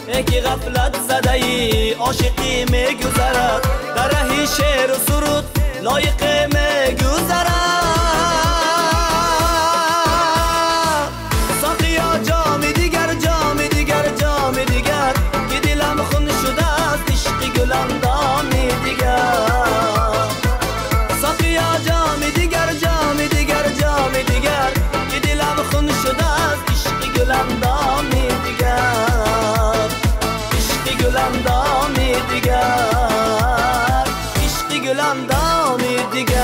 S13: ای که غفلت زده ای عاشقی میگذرد، در ره شعر و سرود لایق میگذرد. ساقیا جام دیگر، جام دیگر، جام دیگر، که دلم خون شده از عشق گلندام دیگر. ساقیا جام دیگر، جام دیگر، جام دیگر، که دلم خون شده از عشق گلندام دیگر، عشق گلندام دیگر، عشق گلندام دیگر.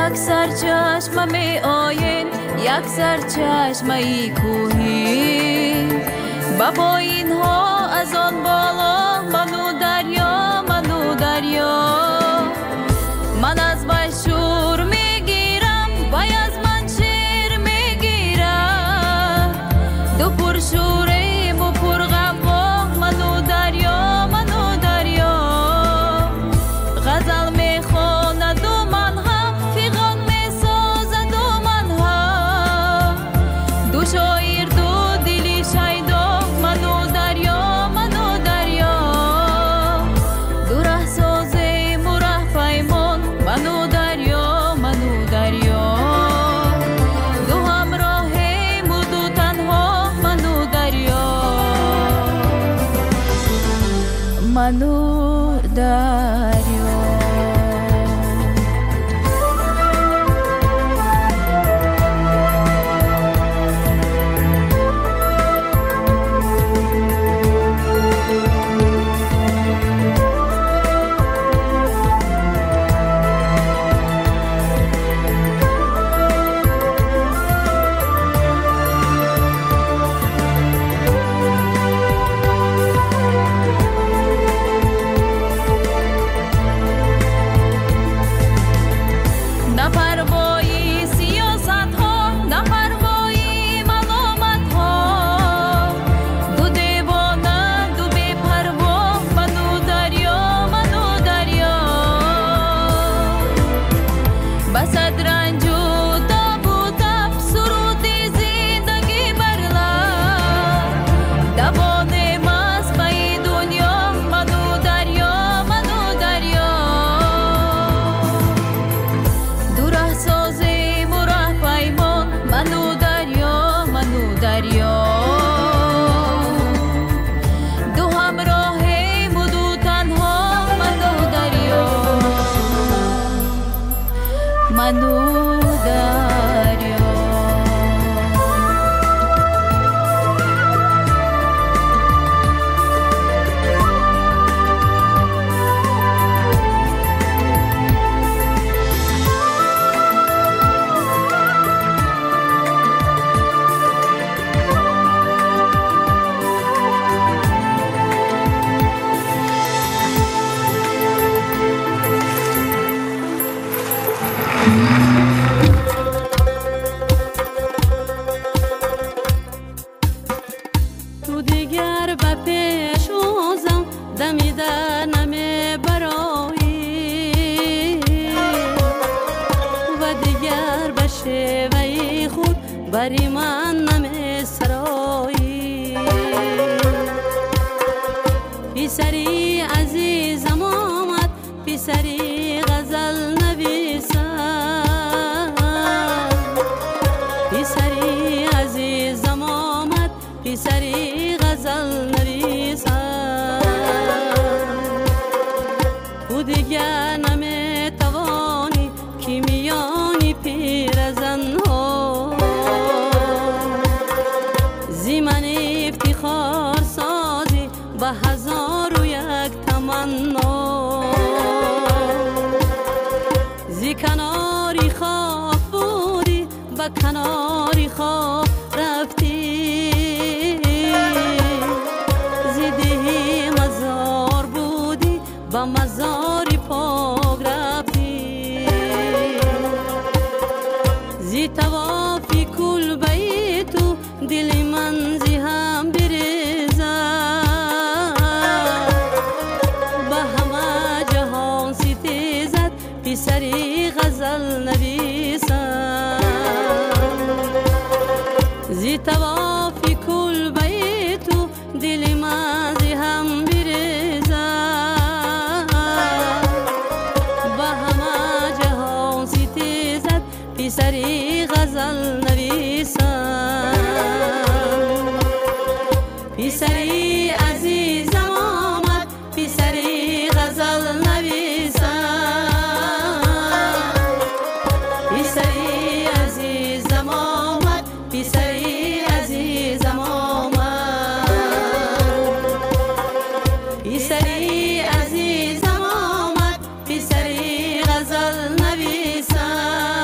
S17: Як сарчашма меоем, як сарчашмаи кӯҳӣ. Ба поинҳо аз он боло ману дарё, ману дарё. Ман аз вай шур мегирам, вай аз ман шер мегирад. Ду пуршӯрему пурғавғо, ману дарё, ману дарё. Ғазал мехонаду ман ҳам, фиғон месозаду ман ҳам. Ду шоир, ду дили шайдо, ману дарё, ману дарё. Ду раҳсозему раҳпаймон, ману дарё, ману дарё. Ду ҳамроҳему ду танҳо, ману дарё, ману дарё. На парвои сиёсатҳо, на парвои маломатҳо. Ду девона, ду бепарво, ману дарё, ману дарё. Ба сад ранҷу тобу таб, суруди зиндагӣ бар лаб. Давонем аз пайи дунё, ману дарё, ману дарё. Ду раҳсозему раҳпаймон, ману дарё, ману дарё. Ду ҳамроҳему ду танҳо, ману дарё, ману дарё.
S14: Ту дигар ба пешвозам дамида намебароӣ ва дигар ба шеваи худ бари ман намесароӣ. Писари азизам омад, писари ғазал нависам. Писари азизам омад, писари ғазал нависам. Ту дигар наметавонӣ ки миёни пиразанҳо зи ман ифтихор созӣ ба ҳазору як таманно. Зи канори хок будӣ, ба канори хок рафтӣ. Зи деҳи мазор будӣ, ба мазори пок рафтӣ. Зи тавофи кулбаи ту дили ман зи ҳам бирезад. Ба ҳама ҷаҳон ситезад писари ғазал нависад. Зи тавофи кулбаи ту дили ман зи ҳам бирезад. Ба ҳама ҷаҳон ситезад писари ғазал нависад. Писари азизам омад, писари ғазал нависад. Писари азизам омад, писари азизам омад. Писари азизам омад, писари ғазал нависад.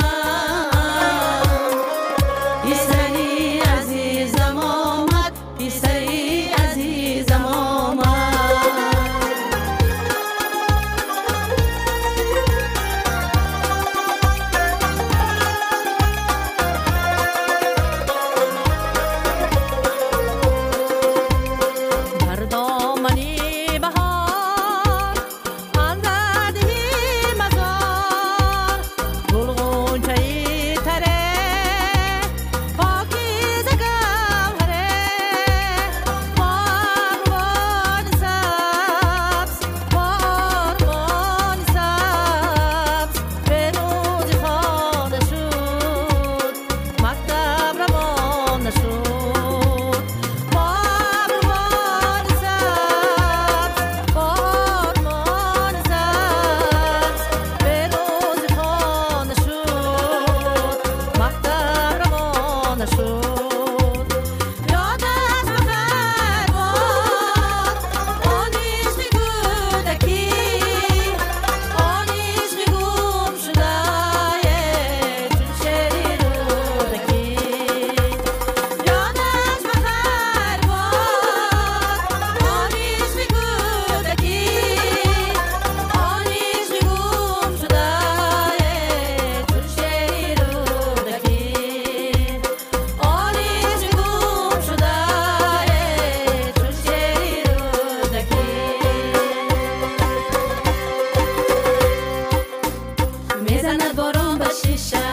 S14: Мезанад борон ба шиша,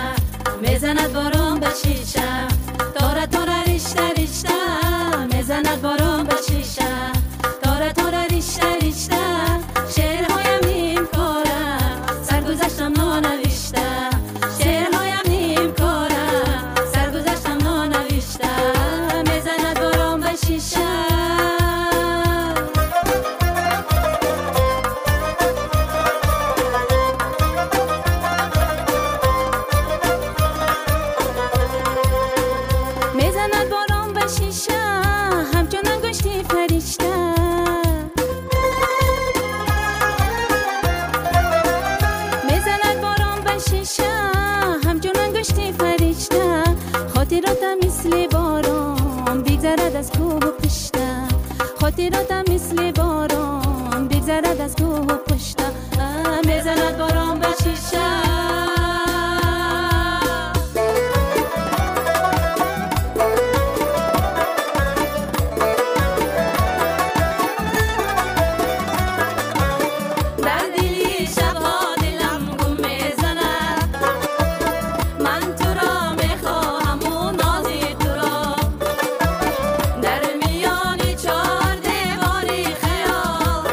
S14: мезанад борон ба шиша, тора тора ришта ришта, мезанад борон ба шиша, тора тора ришта ришта, шеърҳоям нимкора, саргузаштам нонавишта, шеърҳоям нимкора, саргузаштам нонавишта, мезанад борон ба шиша. Мезанад борон ба шиша, ҳамчун ангушти фаришта. Мезанад борон ба шиша, ҳамчун ангушти фаришта, хотиротам мисли борон бигзарад аз кӯҳу пушта, хотиротам мисли борон бигзарад аз кӯҳу пушта, мезанад борон ба шиша. Дар дили шабҳо дилам гум мезанад, ман туро мехоҳаму нози туро, дар миёни чор девори хаёл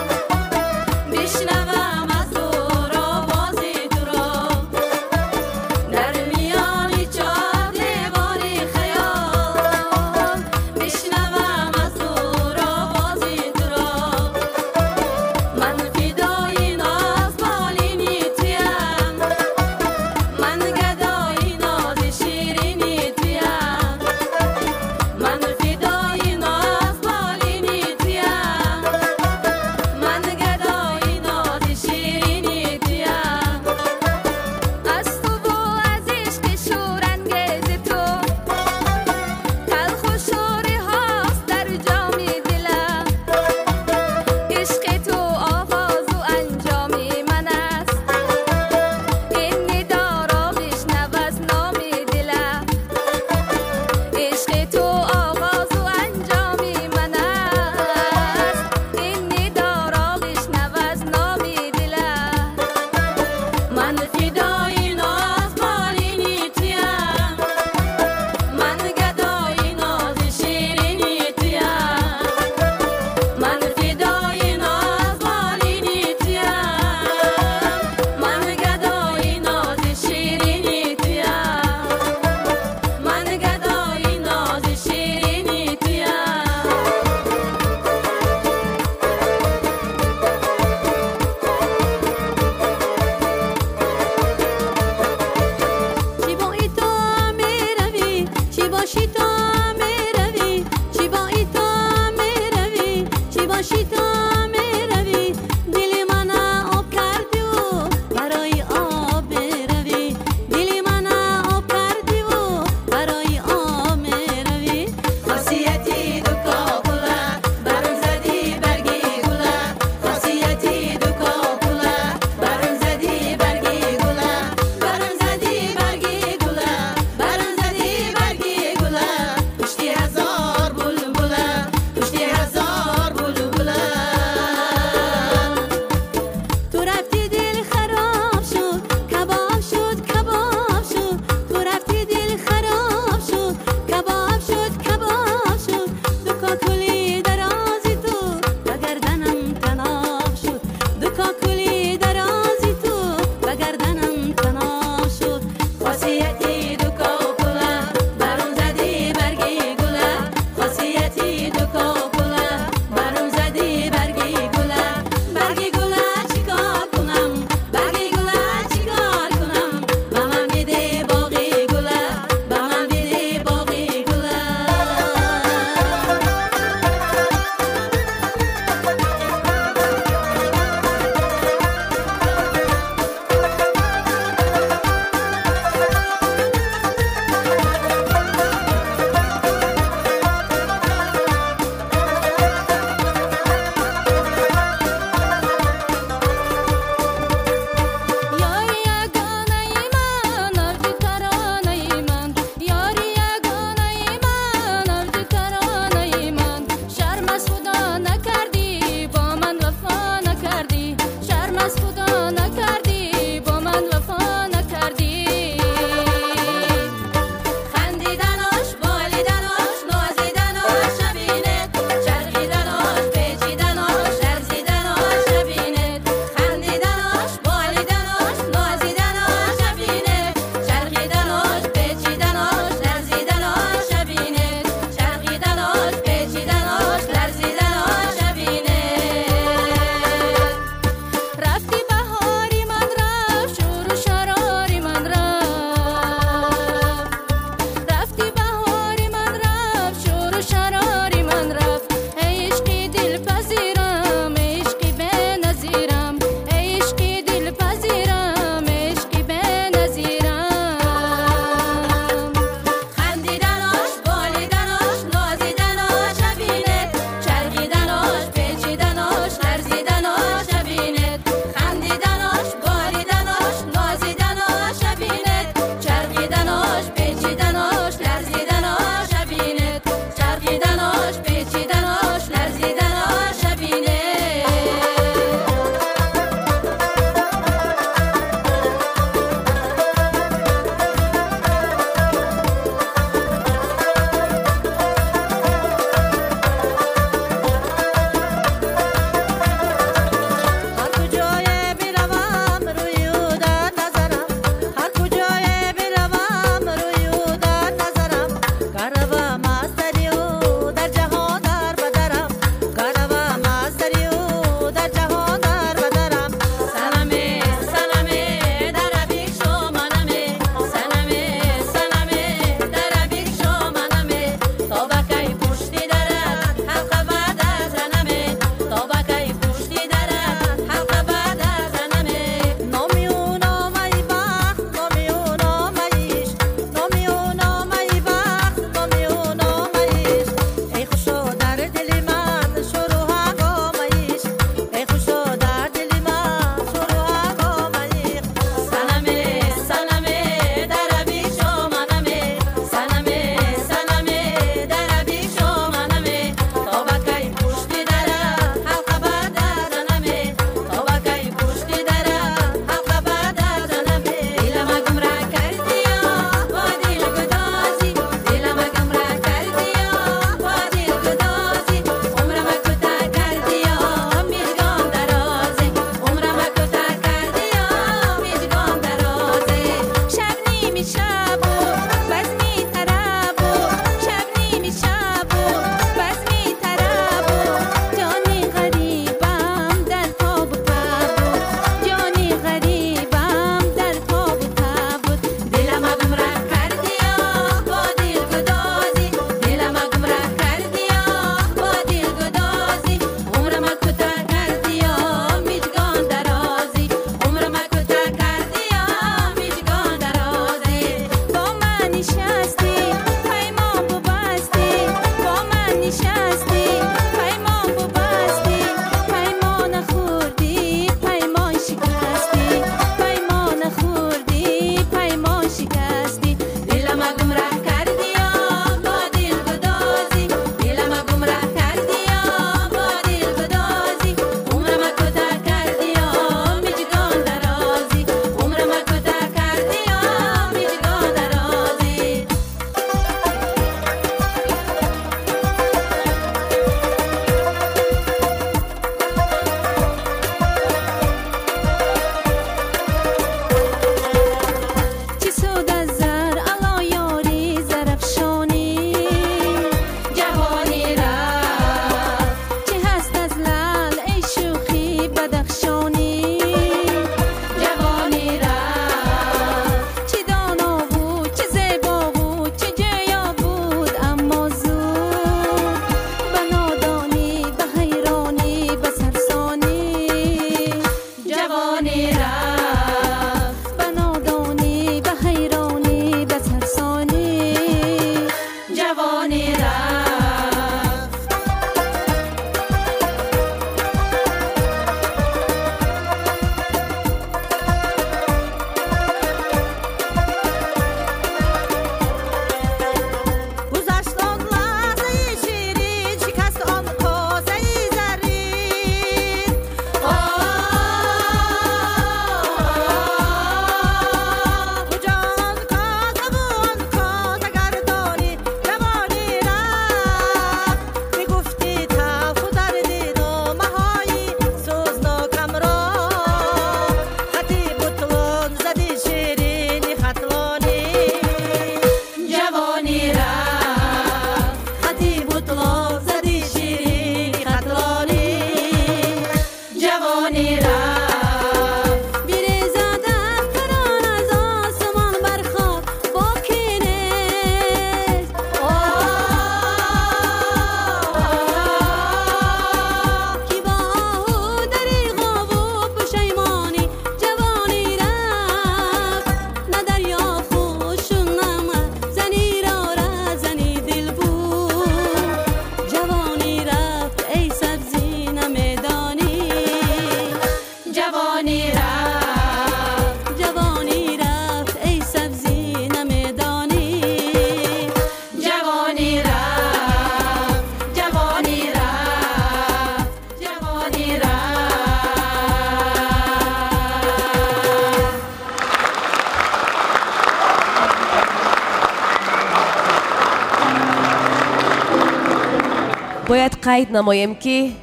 S12: Бояд қайд намоем, ки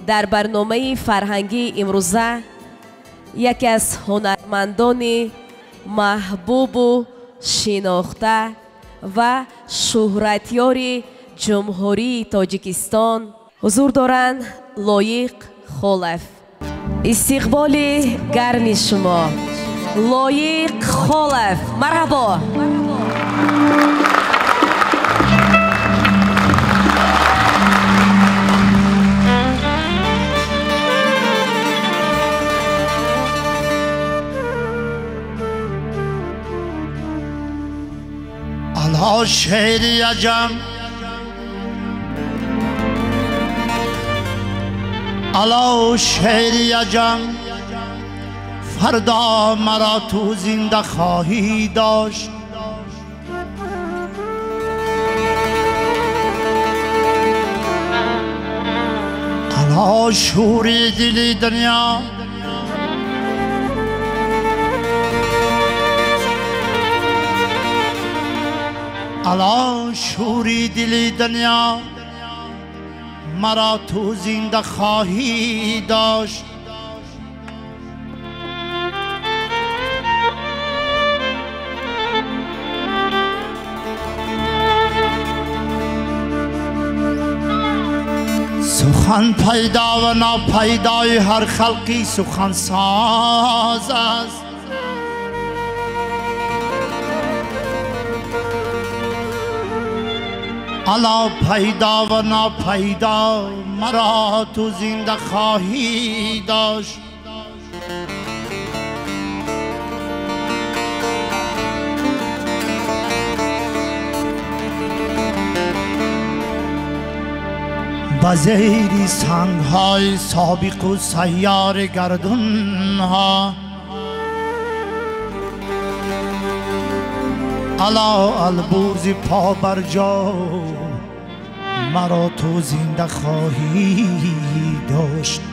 S12: дар барномаи фарҳангии имрӯза яке аз ҳунармандони маҳбубу шинохта ва шӯҳратёри Ҷумҳурии Тоҷикистон ҳузур доранд, Лоиқ Холов. Истиқболи гарми шумо, Лоиқ Холов. Марҳабо!
S18: Ала шеъри аҷам, ала шеъри аҷам, фардо маро ту зинда хоҳӣ дошт. Ала шӯри дили дунё, ала шӯри дили дунё, маро ту зинда хоҳӣ дошт. Сухан пайдо ва нопайдои ҳар халқи сухансоз аст. Ала пайдо ва нопайдо маро ту зинда хоҳӣ дошт. Ба зери сангҳои собиқу сайёри гардунҳо, ала албурзи побарҷо маро ту зинда хоҳӣ дошт.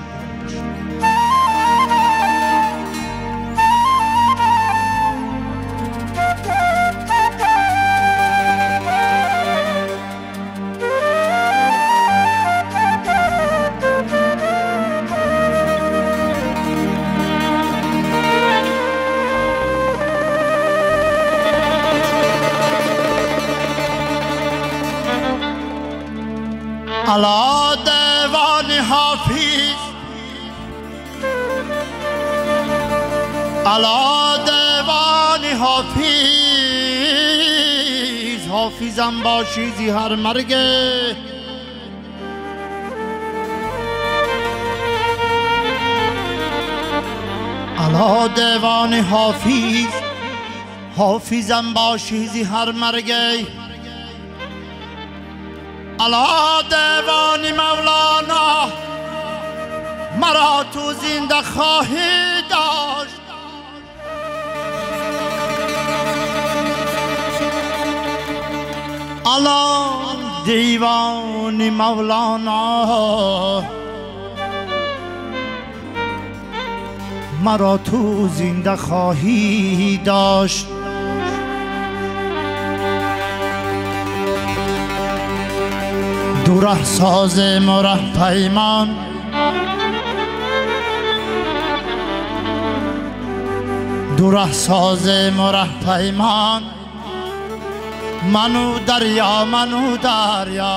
S18: Ала девони ҳофиз, ала девони ҳофиз, ҳофизам бошӣ зи ҳар марге. Ала девони ҳофиз, ҳофизам бошӣ зи ҳар марге. Ала девони Мавлоно маро ту зинда хоҳӣ дошт. Ала девони Мавлоно маро ту зинда хоҳӣ дошт. Ду раҳ созем ва раҳ паймон, ду раҳ созем ва раҳ паймон, ману дарё, ману дарё.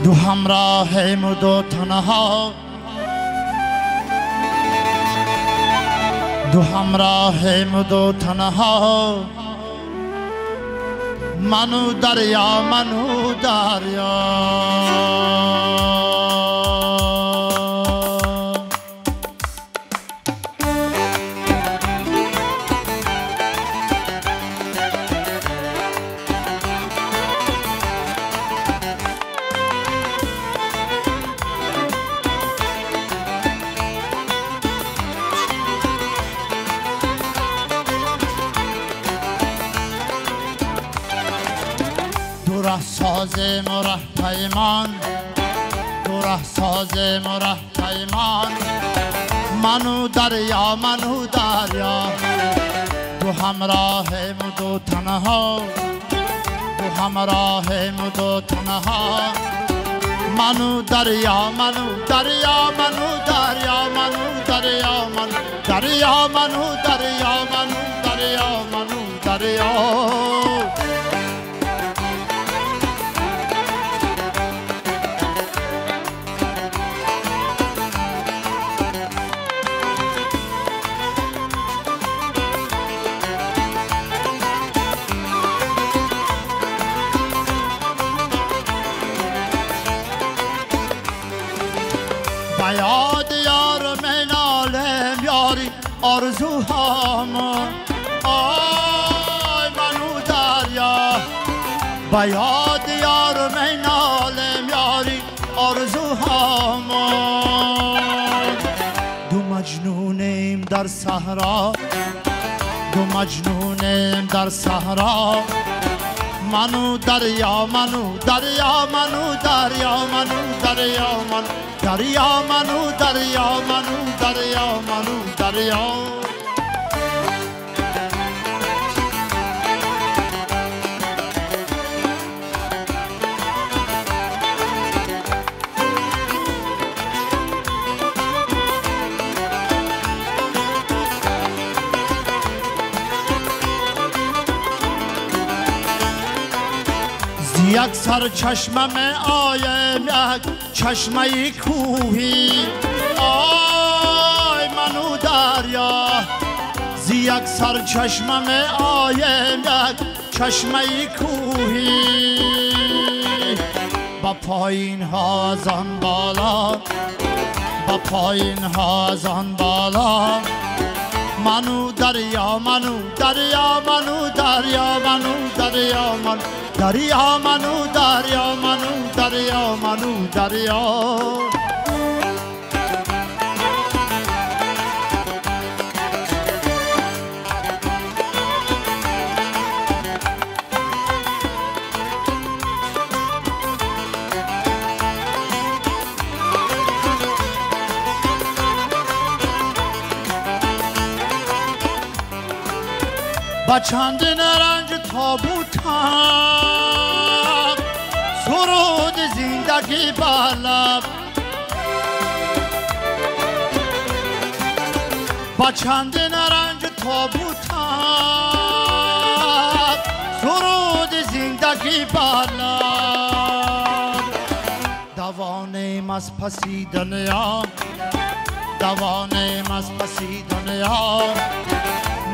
S18: Ду ҳамроҳем ва ду танҳо, ду ҳамроҳем ва ду танҳо, ману дарё, ману дарё. Созем ва раҳ паймон, ду раҳ созем ва раҳ паймон, ману дарё, ману дарё. Ду Ду ҳамроҳем ду танҳо, ду ҳамроҳем ду танҳо. Ману дарё, ману дарё, ману дарё, ману дарё, ману дарё, ману дарё, ману дарё, ману дарё. یاد یار منالم یاری آرزوهامون، آی منو دریا. با یاد یار منالم یاری آرزوهامون. دو مجنونیم در صحرا، دو مجنونیم در صحرا. منو دریا، منو دریا، منو دریا، منو دریا، منو دریا، منو دریا، منو دریا، منو دریا. یک سرچشمه می آیم یک چشمه کوهی، آی منو دریا. زی یک سرچشمه می آیم یک چشمه کوهی. با پایین ها از آن بالا، با پایین ها از آن بالا. منو دریا، منو دریا، منو دریا، منو دریا، منو دریا، منو دریا، منو دریا، منو دریا. با چندین رنج تابوتم سرود زندگی بر لب. با چندین رنج تابوتم سرود زندگی بر لب. دوانیم از پسی دنیا، دوانیم از پسی دنیا.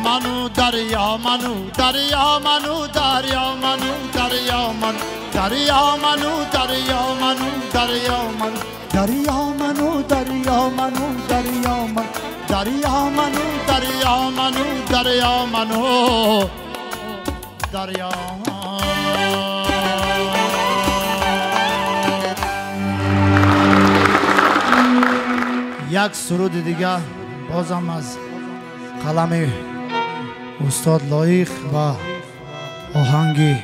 S18: منو دریا، منو دریا، منو دریا، منو دریا، منو دریا، منو دریا، منو دریا، منو دریا، منو دریا، منو دریا، منو دریا، منو دریا، منو دریا، منو دریا. یک سرود دیگه بازم از قلم استاد لایق و آهنگ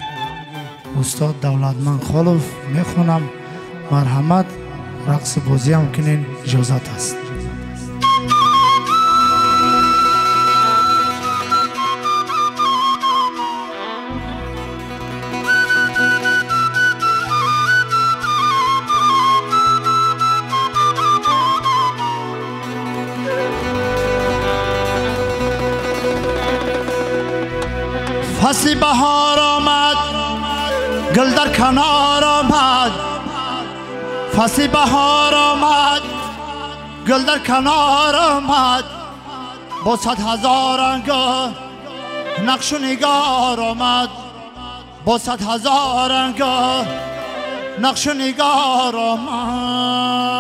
S18: استاد دولتمند خالов میخونم. مرحمت رقص بازی هم کنین، اجازت است. فصل بهار آمد، گل در کنار آمد. فصل بهار آمد، گل در کنار آمد. با 100,000 رنگ نقش و نگار آمد. با 100,000 رنگ نقش و نگار آمد.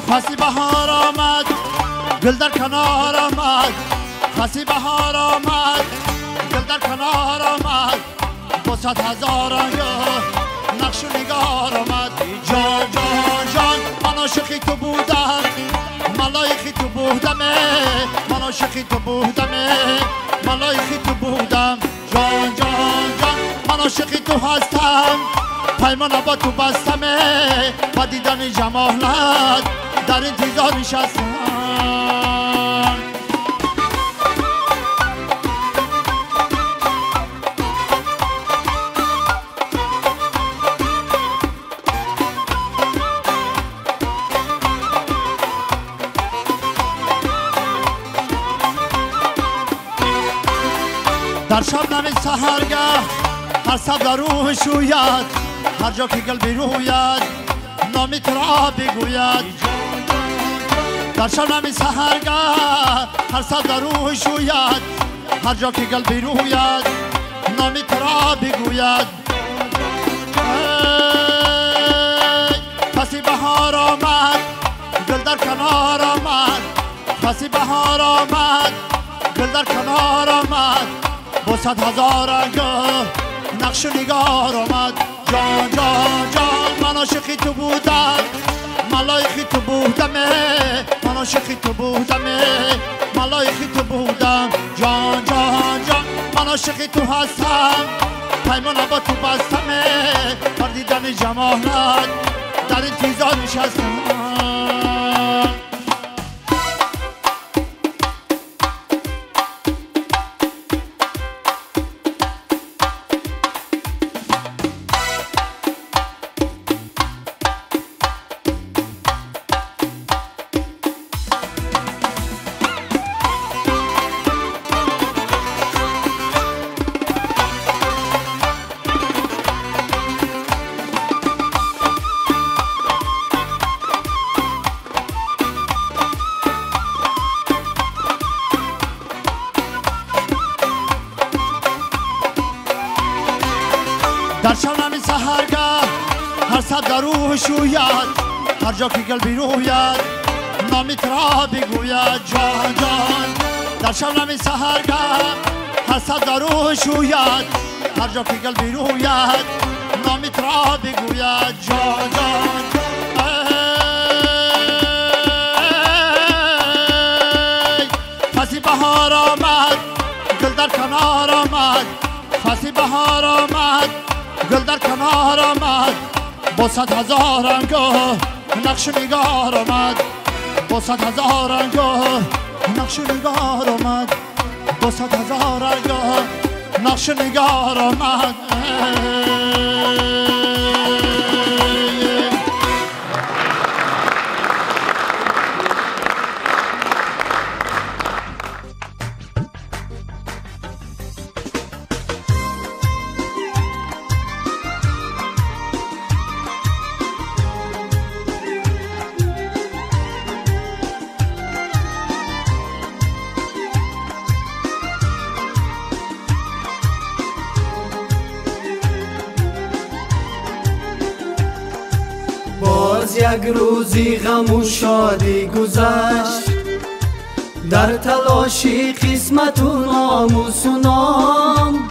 S18: فصل بهار آمد، گل در کنار آمد. فصل بهار آمد، گل در کنار آمد. با 100,000 رنگ نقش و نگار آمد. جان جان جان، من عاشق تو بودم، من لایق تو من عاشقی تو بودم، من لایقی تو بودم. جان جان جان من عاشقی تو هستم، پیمان با تو بستم، با دیدن جمالت در انتظار نشستم. در شب نمی سحرگه هر سب در روح شوید، هر جا که گل بروید نامی تو را بگوید. در شب نمی سحرگه هر سب در روح شوید، هر جا که گل بروید نامی تو را بگوید. فصل بهار آمد گل در کنار آمد، فصل بهار آمد گل در کنار آمد، با 100,000 رنگ نقش و نگار آمد. جان جان جان من عاشقی تو بودم، من لایقی تو بودم، من عاشقی تو بودم، من لایقی تو بودم. جان جان جان من عاشقی تو هستم، پیمان با تو بستم، بر دیدن جمالت در انتظار نشستم. در شب سحرگه هر سب در روح شوید، هر جا که گل بروید نامی تو را بگوید. جان جان در شب سحرگه هر سب در روح شوید، هر جا که گل بروید نامی تو را بگوید. جان جان فصل بهار آمد گل در کنار آمد، فصل بهار آمد گل در کنار آمد، با 100,000 رنگ نقش نگار آمد، با 100,000 رنگ نقش نگار آمد، با 100,000 رنگ نقش نگار آمد.
S13: یک روزی غم و شادی گذشت، در تلاشی قسمت و ناموس و نام،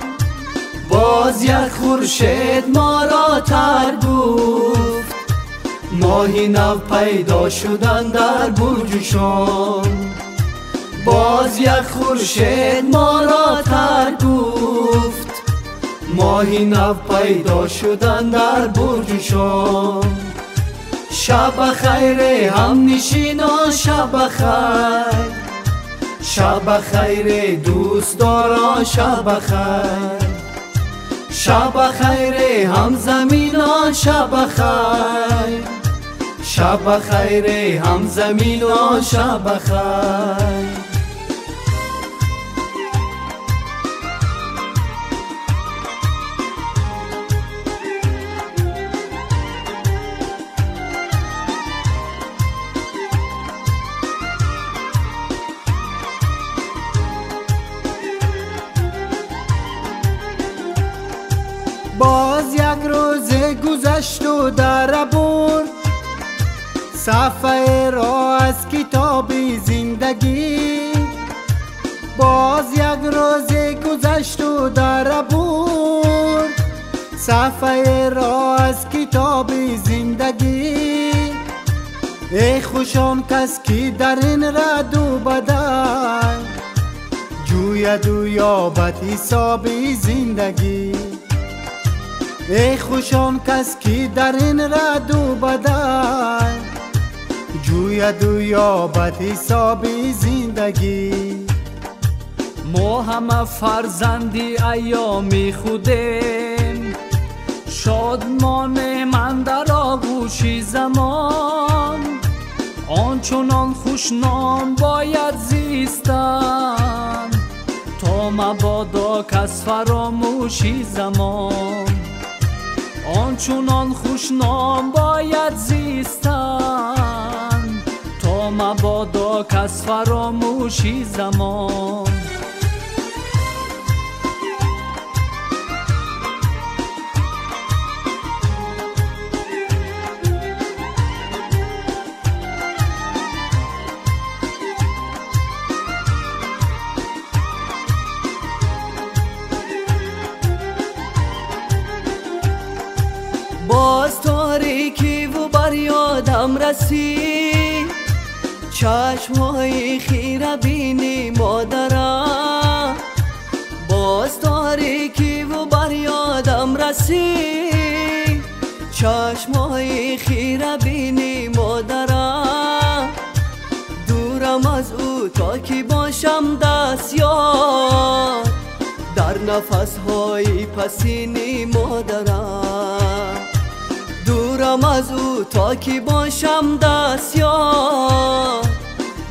S13: باز یک خورشید ما را تر گفت، ماهی نو پیدا شدن در برج شام. باز یک خورشید ما را تر گفت، ماهی نو پیدا شدن در برج شام. شب خیر هم نشینان، شب خیر، شب خیر دوستداران، شب خیر، شب خیر هم زمینان، شب خیر، شب خیر هم زمینان، شب خیر. باز یک روز گذشت و در برد صفحه را از کتاب زندگی، باز یک روز گذشت و در برد صفحه را از کتاب زندگی.
S19: Эй хуш он кас ки дар ин раду бадал ҷӯяду ёбад ҳисоби зиндагӣ. Эй хуш он кас ки дар ин раду бадал ҷӯяду ёбад ҳисоби зиндагӣ.
S20: Мо ҳама фарзанди айёми худем, шодмонем андар оғӯши замон. Ончунон хушном бояд зистан, то мабодо кас фаромӯши замон. Ончунон хушном бояд зистан, то мабодо кас фаромӯши замон.
S13: Боз торикиву бар ёдам расид чашмҳои хирабини модарам. Боз торикиву бар ёдам расид чашмҳои хирабини модарам. Дурам аз ӯ то ки бошам дастёр дар нафасҳои пасини модарам. Дурам аз ӯ то ки бошам дастёр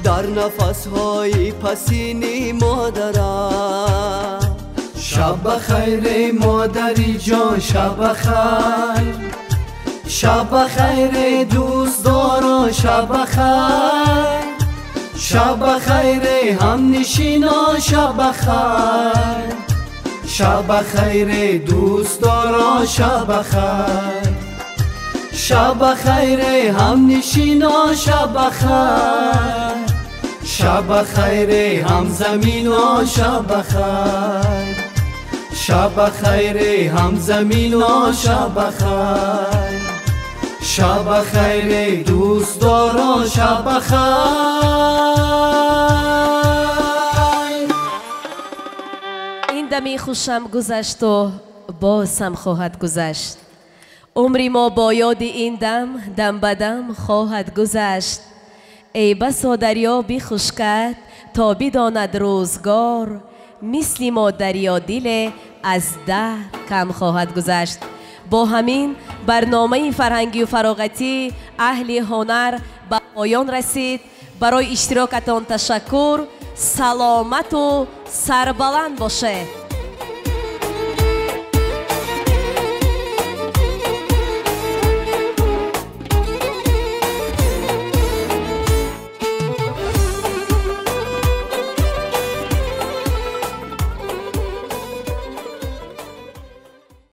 S13: дар нафасҳои пасини модарам.
S19: Шаб бахайр эй модари ҷон, шаб бахайр. Шаб бахайр эй дӯстдорон, шаб бахайр. Шаб бахайр эй ҳамнишинон, шаб бахайр. Шаб бахайр эй дӯстдорон, шаб бахайр. Шаб бахайр эй ҳамнишинон, шаб бахайр. Шаб бахайр эй ҳамзаминон, шаб бахайр. Шаб бахайр эй ҳамзаминон, шаб бахайр. Шаб бахайр эй дӯстдорон, шаб бахайр.
S12: Ин дами хушам гузашту бозам хоҳад гузашт. Умри мо бо ёди ин дам дам ба дам хоҳад гузашт. Эй басо дарё бихушкад то бидонад рӯзгор, мисли мо дарёдиле аз даҳр кам хоҳад гузашт. Бо ҳамин барномаи фарҳангию фароғатӣ аҳли ҳунар ба поён расид. Барои иштирокатон ташаккур. Саломату сарбаланд бошед.